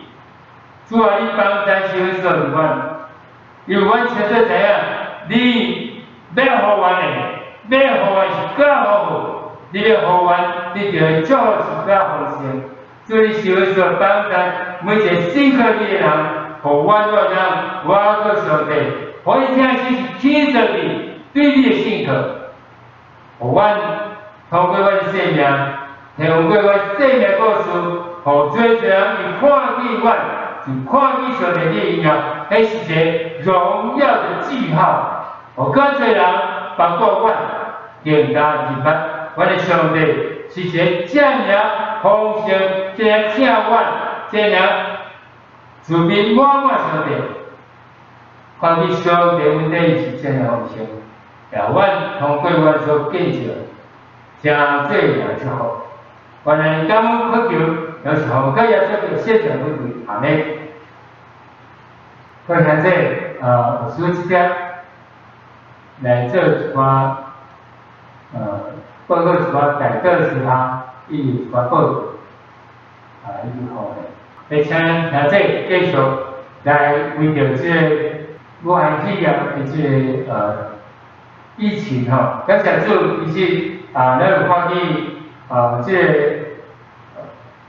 主啊，你帮咱收所伫阮，因为阮清楚知影，你欲予阮的，欲予阮是較好好，你欲予阮得著的祝福是較豐盛。主你收所幫咱每一個信靠你的人，予阮有人倚靠上帝，予伊聽是起做你對你的信靠，予阮通過阮的生命，通過阮生命故事，予濟濟人伊看見阮，就看見上帝的榮耀，彼是一個榮耀的記號。予更濟人，包括阮，更加認捌阮的上帝是一個這爾豐盛、這爾疼阮、這爾慈悲滿滿上帝。看見上帝恩典是這爾豐盛，也阮通過阮所見證，誠濟的祝福。原來感恩祈求，也是奉靠耶穌的聖名禱告，阿們。各位兄弟，有師這邊來做一寡，報告一寡代禱事項，伊有一寡報告，啊，伊就好咧。來請兄弟繼續來為著這個武漢肺炎的這個疫情吼，感謝主，其實啊，咱有看見啊，這個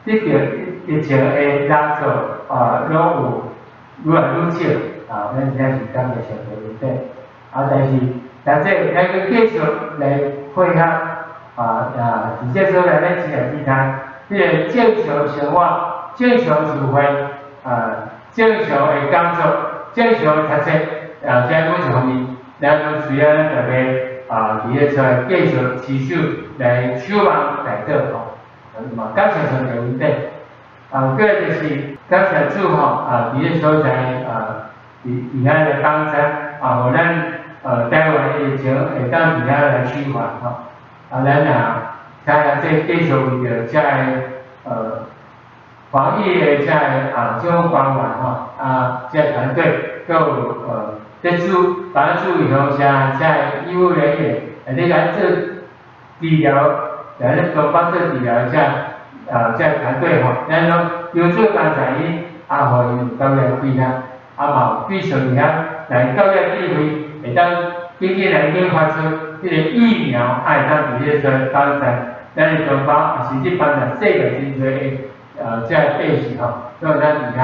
得著疫情的人數啊，攏有愈來愈少啊，咱真正是感謝上帝恩典。啊，但是，但這咱閣繼續來配合啊啊，佇這所在咱真會期待，彼個正常生活、正常聚會啊、正常的工作、正常的讀冊啊，這每一方面，咱攏需要咱大家啊，佇咧出來繼續持續來守望代禱吼，嘛感謝上帝恩典。啊，過來就是感謝主吼，啊，佇咧所在啊，佇遐來幫咱啊，予咱台灣的疫情會當佇遐來趨緩吼。啊，咱啊，請這繼續為著這個防疫的這個啊政府官員吼，啊，這個團隊，閣有咧做幫助預防針這個醫務人員，來咧來做治療，來咧幫幫做治療的這啊這個團隊吼，咱攏有做工在因，啊，予𪜶有夠個氣力，啊嘛有繼續佇遐來夠個智慧，會當緊緊來研發出彼個疫苗，啊會當佇彼個所在幫助咱的同胞，啊甚至幫助世界真濟的這個百姓吼，都會當佇遐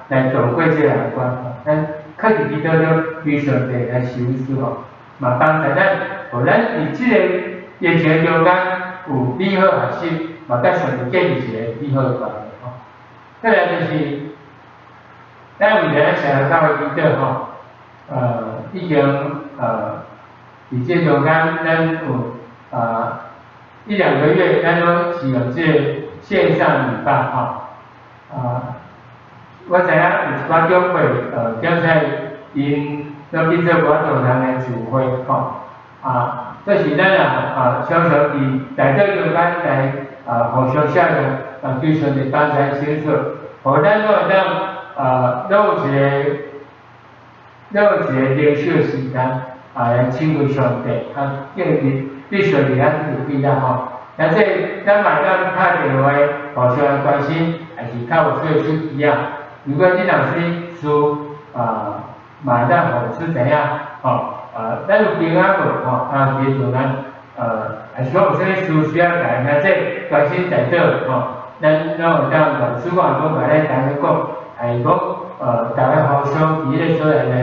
來渡過這個難關吼。咱靠佇祈禱中，求上帝來收賜吼，嘛幫助咱，予咱佇這個疫情中間有美好學習，嘛佮上帝建立一個美好的關係吼。再來就是，咱為著咱社教會祈禱吼，已經佇這中間，咱有一兩個月，咱攏是用這個線上禮拜吼，啊，我知影有一寡長輩，剛才𪜶攏變做無法度通來聚會吼，啊，這是咱啊啊常常佇代禱中間來啊互相寫用，啊求上帝幫助小組，予咱攏會當啊，攏有一個靈修時間啊，來親近上帝，啊，建立對上帝咱有記得吼。啊，這咱嘛會當敲電話互相來關心，還是較有說手機啊。如果你若有啥物事啊，嘛會當予牧師知影吼。啊，咱有平安無吼？啊，佇中間，還是講有啥物事需要共兄弟關心代禱吼？咱攏會當共主管講，共咱同學講，還是講逐家互相佇彼個所在來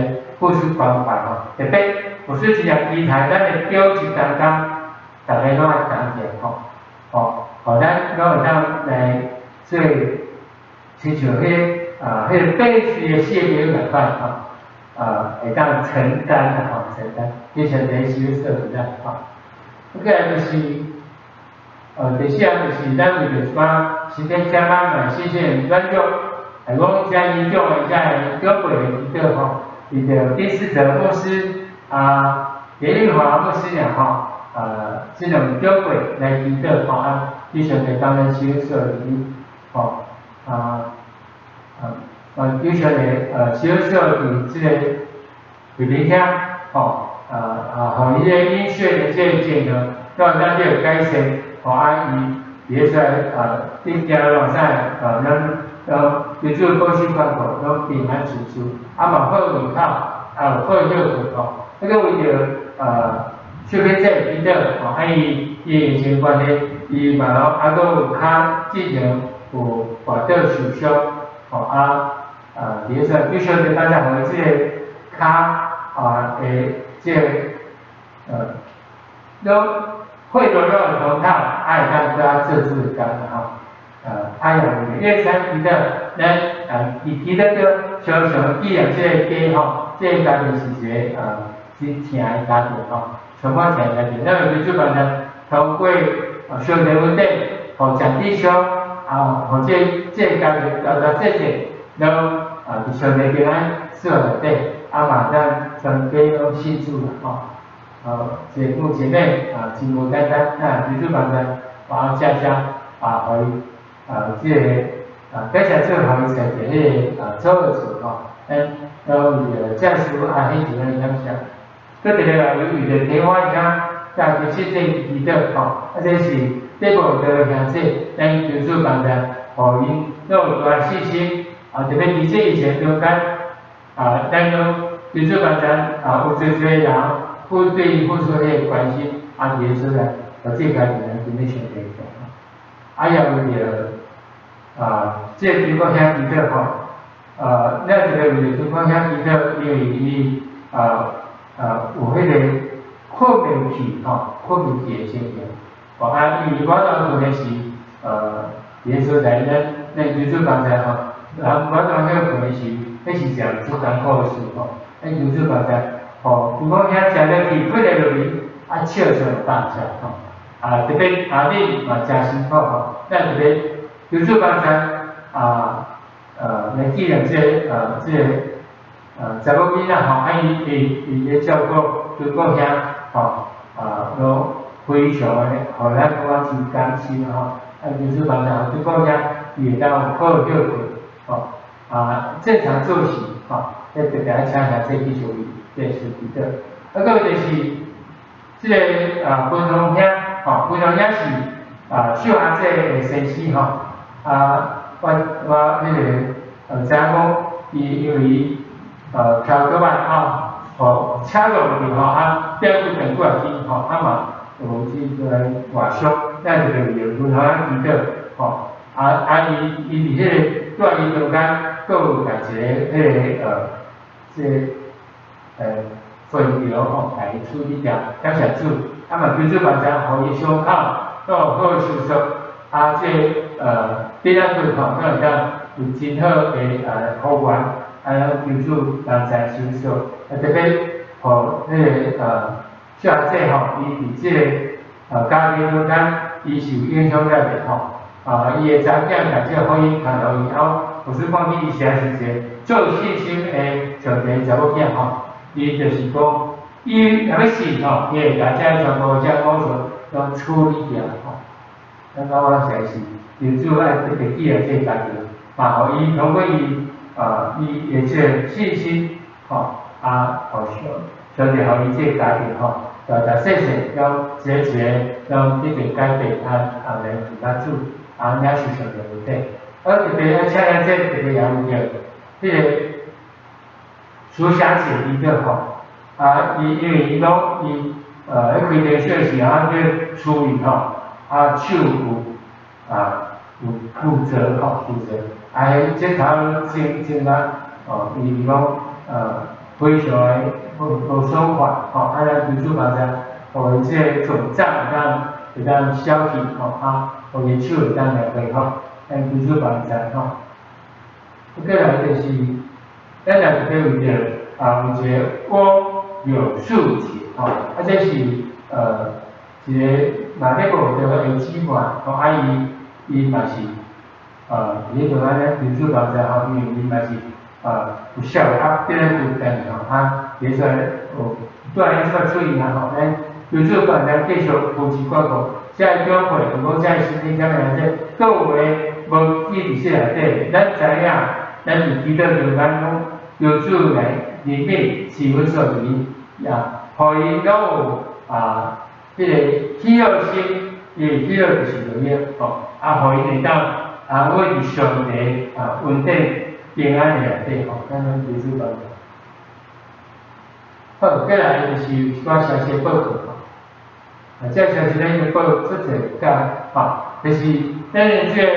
付出關懷吼。特別，牧師真正期待咱的表情當中，逐家攏愛同齊吼，吼，予咱攏會當來做，親像彼個啊，彼個百歲的謝表仝款吼，啊，會當承擔啦吼，承擔，變成連續設備啦吼。過來就是，第四項就是咱為著一寡身體健康嘛，身心軟弱，來講遮嚴重的遮個長輩的祈禱吼，為著丁世澤牧師啊，葉玉華牧師娘吼，這兩位長輩來祈禱吼，啊，求上帝幫咱收所佇吼，啊啊啊，求上帝收所佇這個佇恁遐吼，啊啊，予伊個飲水的這個症狀，都會當得到改善，予啊伊伫咧说伫行路啥咱拢求主保守看顾，拢平安顺遂，啊嘛好胃口，啊有好歇睏吼。啊，阁为著小姐姐祈祷吼，啊伊伊疫情关系，伊嘛拢啊阁有跤之前有跋倒受伤，吼啊伫咧说求上帝帮助，予伊这个跤啊会这个拢血路拢会通透，啊会当阁做主的工啦吼。啊也有，因为咱祈祷，咱啊伊祈祷着常常纪念这个家吼，这个家庭是一个真疼的家庭吼，充满疼的家庭。咱为主帮助通过上帝恩典，予郑弟兄啊，予这个家庭大大细细，拢啊伫上帝平安赐福内底，啊嘛咱全家拢信主啦吼。这个母姐妹啊，真无简单啊，求主帮助，啊，遮遮啊，予伊啊，这个啊，感谢主，予伊找著彼个主的厝吼，咱拢为著这事啊，非常的感谢。阁特别来为著天花兄，甲其实这祈祷吼，啊，这是得无的兄弟，咱求主帮助，予𪜶拢有大信心啊，特别伫这疫情中间啊，咱拢求主帮助啊，有济济人付对伊付出彼个关心，啊，伫个所在，予这家庭人真咧上帝重。啊，也为著啊，这个中国兄祈祷吼，咱一个为著中国兄祈祷，因为伊有彼个困袂去吼，困袂去的情形。哦啊，因为我当阵的时，伫个所在，咱求主帮助吼，人我当歇睏的时，彼是一件足艰苦的事吼。咱求主帮助，吼，如果遐食落去，困来落去，啊，笑就放下吼。啊，特别阿恁嘛诚辛苦吼，咱特别求主帮助啊，来纪念这个查某囡仔吼，啊伊伊伊咧照顾中国兄吼，啊，拢非常的，予咱感觉真甘心吼。啊，求主帮助，中国兄伊会当有好歇睏吼，啊，正常作息吼，特别爱请兄弟继续为这事祈祷。啊，阁有就是这个啊，分红兄吼，分红兄是啊，秀阿姐的先生吼，啊，我彼个知影讲，伊因为伊骑倒摆啊，予车落去吼，啊，跌骨断过来去吼，啊嘛有这个外伤，咱就为着分红兄祈祷吼，啊啊伊伊伫彼个住院中间，阁有共一个彼个这个分流吼，共伊处理掉，感谢主，啊嘛求主帮助，予伊伤口阁有好收缩，啊这个跌仔骨吼，阁会当有真好的复原，啊求主帮助收缩，啊特别予彼个小阿姐吼，伊伫这个家庭中间，伊是有影响力的吼，啊伊的查某囝共这个婚姻牵予以后，有时讲伊实在是一个做信心的上帝查某囝吼，伊就是讲，伊若欲信吼，伊会共这全部这五数拢处理掉吼。咱感觉实在是，求主爱特别记得这个家庭，嘛予伊通过伊啊，伊的这个信心吼，啊，予上上帝予伊这个家庭吼，大大细细拢一个一个拢得到改变，啊啊来负责主，啊，也是上帝恩典。啊，特别爱请咱这特别也有著，彼个苏霞姐伊个吼，啊，伊因为伊讲伊咧开电视时啊，去处理吼，啊手有啊有骨折吼，骨折，啊，彼这头真真啊，哦，伊讲非常的无爽快吼，啊，咱求主帮助，予伊这个肿胀会当消去吼，啊，予伊手会当来恢复，咱求主帮助吼。啊，过来就是，咱来特别为著啊，有一个翁柳树姐吼，啊，这是一个马来国的姊妹吼，啊伊伊嘛是伫咧台湾咧求主帮助吼，因为伊嘛是有痟的啊，变咧孤单吼，啊，伫咧有住咧出出院啊吼，咱求主帮咱继续扶持照顾，这个长辈，就讲这个身体检查这阁有的无记伫册内底，咱知影，咱伫祈祷中间讲，求主来怜悯赐阮所伫，也予伊拢有啊，彼个喜乐心，因为喜乐就是益吼，啊，予𪜶會當啊，活佇上帝啊恩典平安的內底吼，咱攏求主幫助。好，過來就是有一寡消息報告吼。啊，這消息咱已經報出濟工吼，就是咱的這個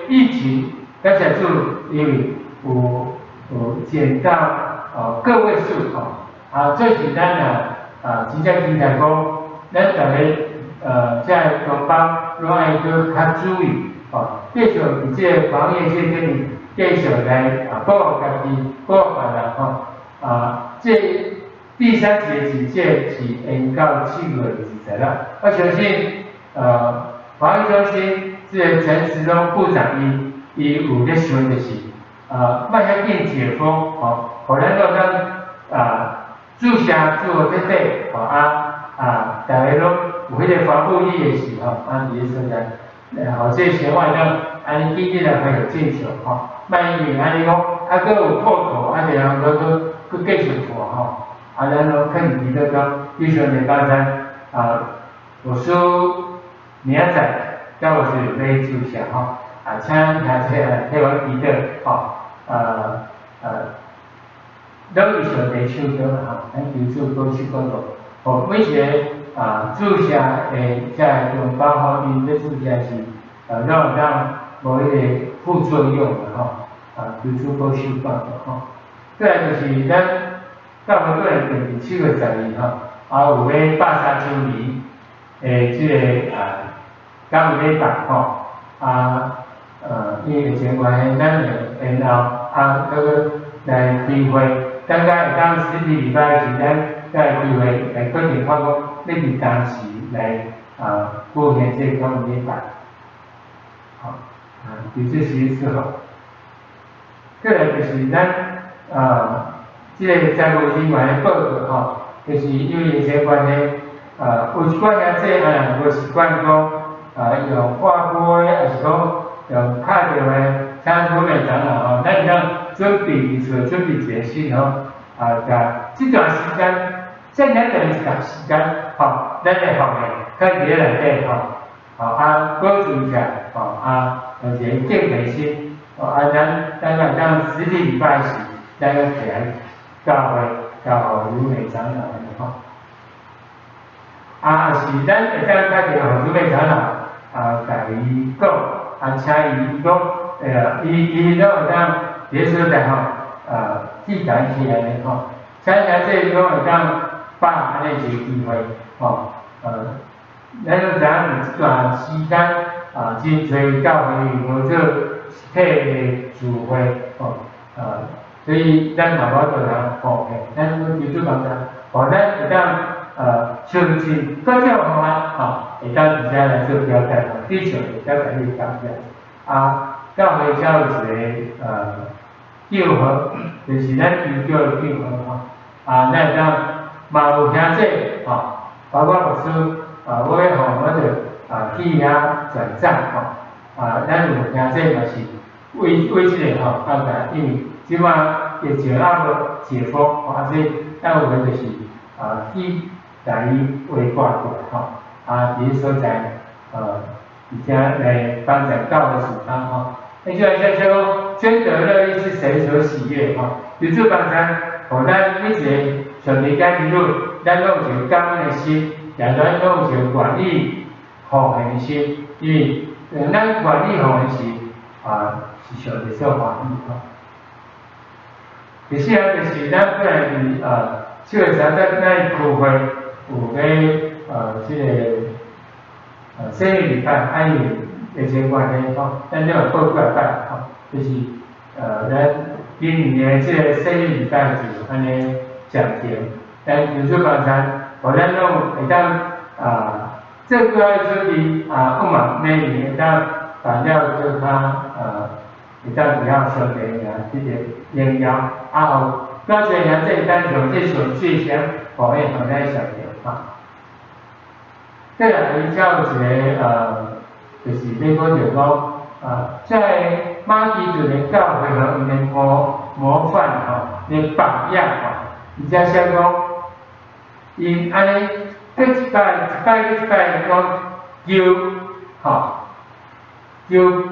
疫情，感謝主，因為有減到個位數吼。啊，最近咱啊真正期待講，咱逐个這个同胞攏愛閣較注意吼，繼續佇這个防疫這頂面繼續來啊保護家己，保護別人吼。啊，這第三級的警戒是延到7月20日。我相信防疫中心這个陳時中部長伊有咧想就是，莫遐緊解封吼，予咱攏當啊注射注予徹底吼啊啊，逐个攏有彼个防護力的時候，啊，佇咧所在，予這个生活會當按呢緊緊來恢復正常吼，莫因為按呢講，啊，閣有破口，啊，然後閣繼續破吼，啊，咱攏肯定記得講，以上禮拜三啊，有輸明仔載，才有需要欲注射吼，啊，請兄弟來替阮祈禱吼，攏佇上帝手中吼，咱求主保守保護，予每一个啊注射的這个同胞吼，𪜶咧注射時，攏會當無彼个副作用啦吼，啊，求主保守保護吼。過來就是咱教會過來定佇7月12吼，啊有咧130週年的這个啊感恩禮拜吼，啊因為疫情關係，咱會延後啊，閣閣來開會，等下會當實體禮拜時，咱再來開會來決定看講欲佇當時來啊舉行這個感恩禮拜。好，啊，就這是意思吼。過來就是咱啊，這个財務人員的報告吼，就是因為疫情關係，啊，有一寡兄弟啊，無習慣講啊用掛杯，抑是講用敲電話請主任長老吼，咱會當準備佇厝準備一個信吼，啊，共這段時間，這爾長一段時間，吼，咱的奉獻囥佇咧內底吼，吼啊保存起來，吼啊，有一个敬畏心，吼啊，咱會當實體禮拜時，咱閣提來教會交予主任長老吼。啊，是咱會當打電話予主任長老，啊，共伊講，啊，請伊講，伊攏會當佇咧所在吼，啊，記載起來吼，請兄弟攏會當把握按呢一个機會，吼，咱攏知影佇這段時間，啊，真濟教會無做實體的聚會，吼，啊，所以咱嘛無法度通奉獻，咱攏求主幫助，予咱會當相信各種方法，吼，會當佇遮來做表達，吼，對上帝表達彼個感謝。啊，教會才有一个帳號，就是咱求救的帳號吼。啊，咱會當嘛有兄弟吼，包括牧師啊，我欲予我就啊去遐轉帳吼。啊，咱有兄弟嘛是為為這个吼，啊，因為這馬疫情猶無解封，啊，所以咱有的就是啊去共伊畫掛過來吼，啊，佇咧所在，而且來幫助教會事工吼。你就來說說，捐得樂意是神所喜悅吼，求主幫助，予咱每一个上帝家兒女，咱攏有一個感恩的心，也咱攏有一個願意奉獻的心，因為咱願意奉獻時，啊，是上帝所歡喜吼。第四項就是咱本來佇7月30咱區會有咧這个聖禮禮拜，啊因為疫情關係吼，咱了過幾擺吼，就是咱今年的這个聖禮禮拜就按呢暫停，咱求主幫助，予咱攏會當啊，這個愛準備啊，有嘛每年會當辦了閣較會當比較上帝啊，這个榮耀啊，予較濟兄弟咱用這上最先，予伊予咱上著吼。再來才有一个就是欲講著講啊，在馬其頓的教會吼，𪜶的模範吼，𪜶榜樣吼，伊遮寫講，𪜶按呢閣一擺一擺閣一擺講求吼，就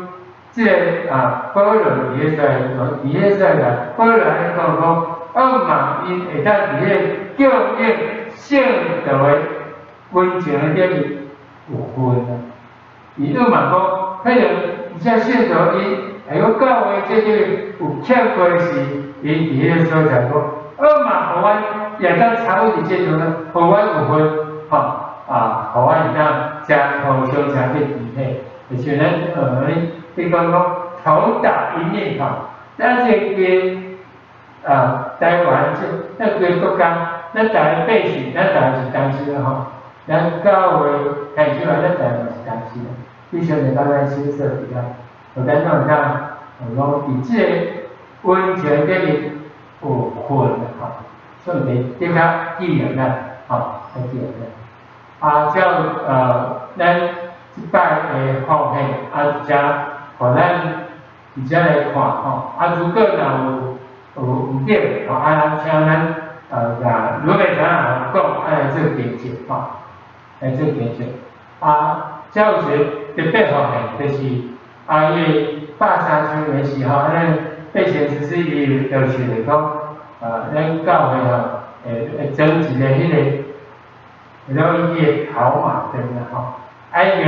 這个啊，保羅佇彼所在，佇彼所在，保羅安呢講講，仰望𪜶會當佇彼个供應聖道的溫情的頂面有份啊。伊仰望講，彼個而且聖道伊會閣教會這個有欠缺時，伊佇彼個所在講，仰望予阮也當參與佇這種，予阮有份，吼啊，予阮會當誠互相誠去提起，就像咱你講講頭打一面吼，咱這個啊台灣這咱規個國家，咱逐个百姓，咱逐个是同心的吼，咱教會開始來，咱逐個嘛是同心的。必須來當咱小說佇遐，予咱攏會當講佇這個溫情頂面有份吼，上帝的確紀念咱，吼，來紀念咱。啊，照咱這擺的奉獻，啊，遮，予咱佇遮來看吼，啊，如果若有毋對，吼，啊，請咱共盧美長老講，啊來做更正吼，來做更正。啊，遮有一个特別奉獻，就是啊，因為130週年時吼，咱814伊要求就是講，咱教會吼，會裝一个彼个LED的跑馬燈啊吼，愛用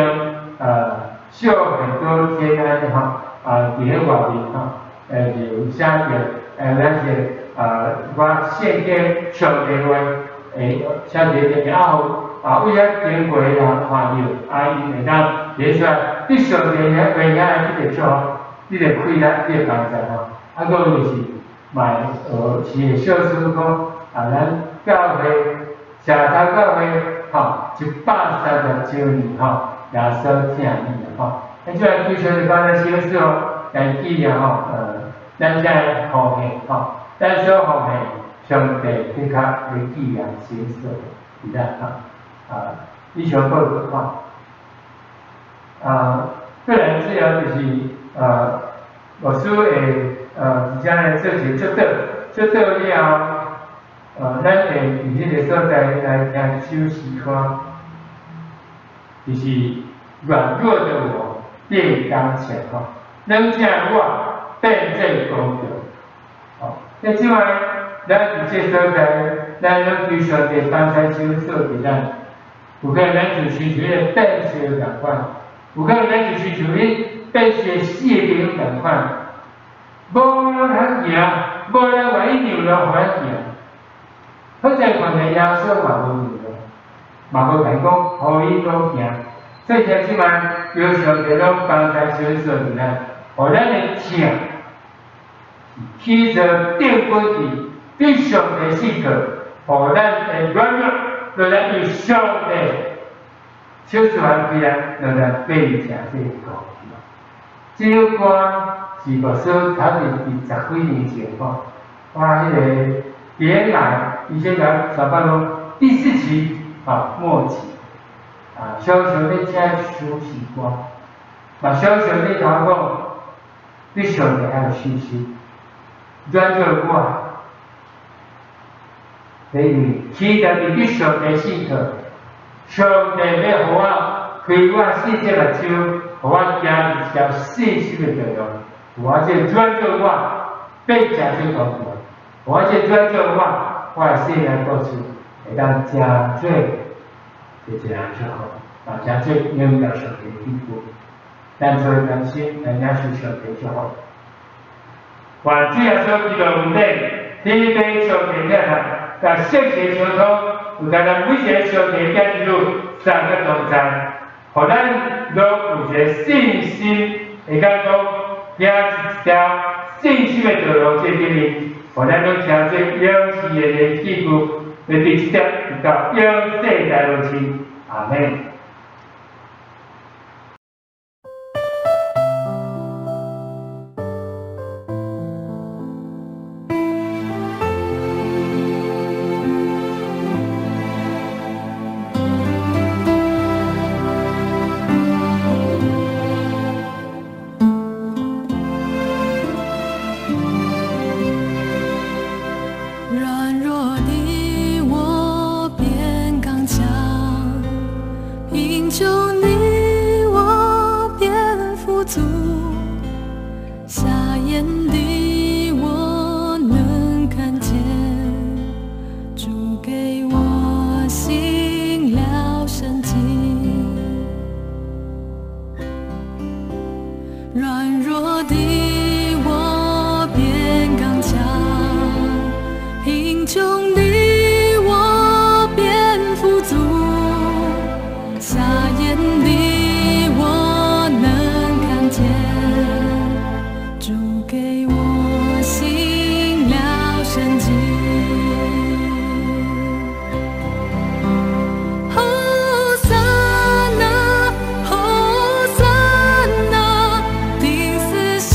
秀很多天安吼，啊，佇咧外面吼，有寫著，咱是我獻給上帝話，寫佇咧頂面啊，啊，為遐經過的人看著，啊，𪜶會當提出來，對上帝遐話遐去個祝福，你個開力，你個幫助吼，啊，閣有就是嘛，是會小說講，啊，咱教會社頭教會吼，130週年吼，耶穌疼你吼，啊，這個求上帝幫咱小說來紀念吼，咱這个奉獻吼，咱所奉獻，上帝的確會紀念小說，佇咱吼。啊，以上報告吼，啊，個人主要就是牧師會佇遮來做一個祝禱，祝禱了後，咱會佇彼個所在來聽一首詩歌，就是軟弱的我變剛強吼，軟弱的我變做剛強，吼，那這擺咱佇這所在，咱攏求上帝幫助手做佇咱。有可能咱就親像彼个變色仝款，有可能咱就親像彼變色四个朋友仝款，無通行，無人願意讓路予咱行。好在看見耶穌嘛無讓路，嘛無共伊講，予伊攏行。所以聽這擺，求上帝攏幫助小說佇咱，予咱的疼起做定規矩，對上帝信靠，予咱的軟弱。落來用上帝小說完起來，落來變成這個。這首歌是牧師頭前佇十幾年前吼，我彼个別來，醫生講上班講第四期啊末期啊，常常咧聽首詩歌，嘛常常咧頭講，對上帝愛有信心，軟弱我。因為期待佇對上帝信靠，上帝欲予我開我四隻目睭，予我行一條信心的道路。我這軟弱我變成這剛強，我這軟弱我，我的生命故事會當成做一個人祝福，啊，成做榮耀上帝的天父。咱做担心，咱也是上帝祝福。願主耶穌基督恩典，天父上帝疼愛。在聖神相通，有在咱每一个上帝囝兒女三個同在，予咱攏有一个信心，會當講行一條信心的道路，這頂面，予咱攏成做勇士的人器具，來佇這條直到永世代落去。阿們。軟弱的我變剛強，為我行了神蹟。和散那，和散那，釘死十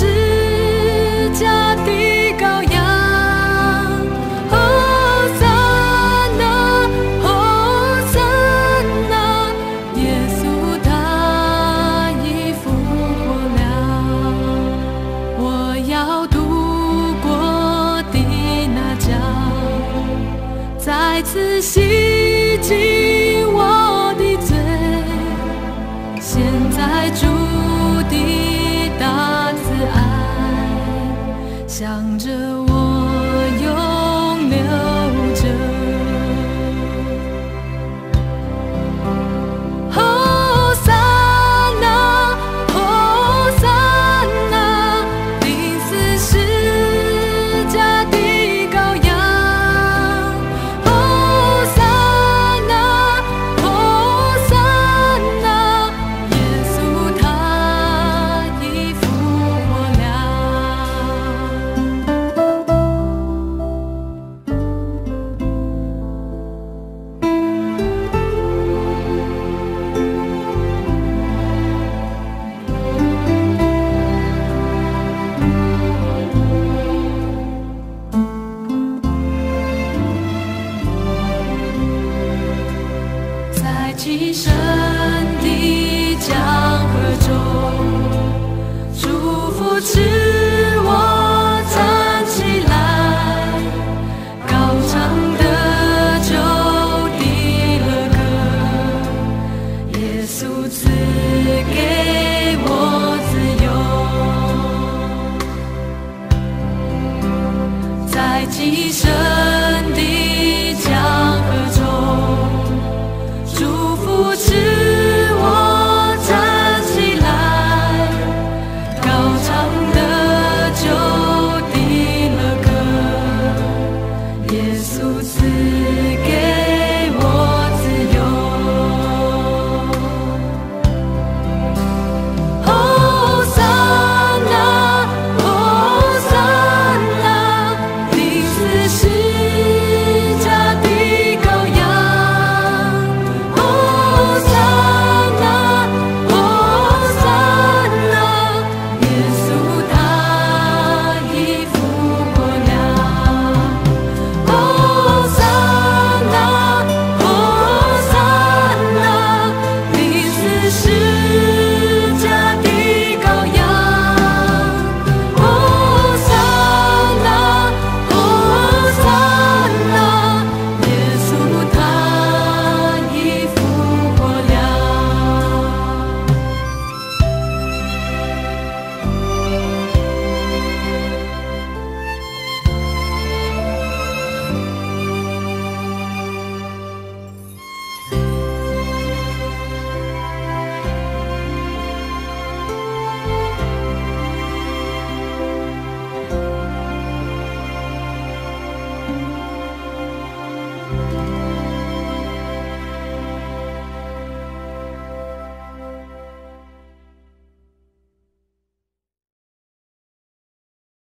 架的羔羊。和散那，和散那，耶穌他已復活了。我要渡過的那江，再次洗淨我的罪。現在主的大慈愛，向着我湧流着。和散那，和散那，釘死十架的羔羊。和散那，和散那，耶穌他已復活了。在極深的江河中，主扶持我站起來，高唱得救的樂歌，耶穌賜給我自由。在極深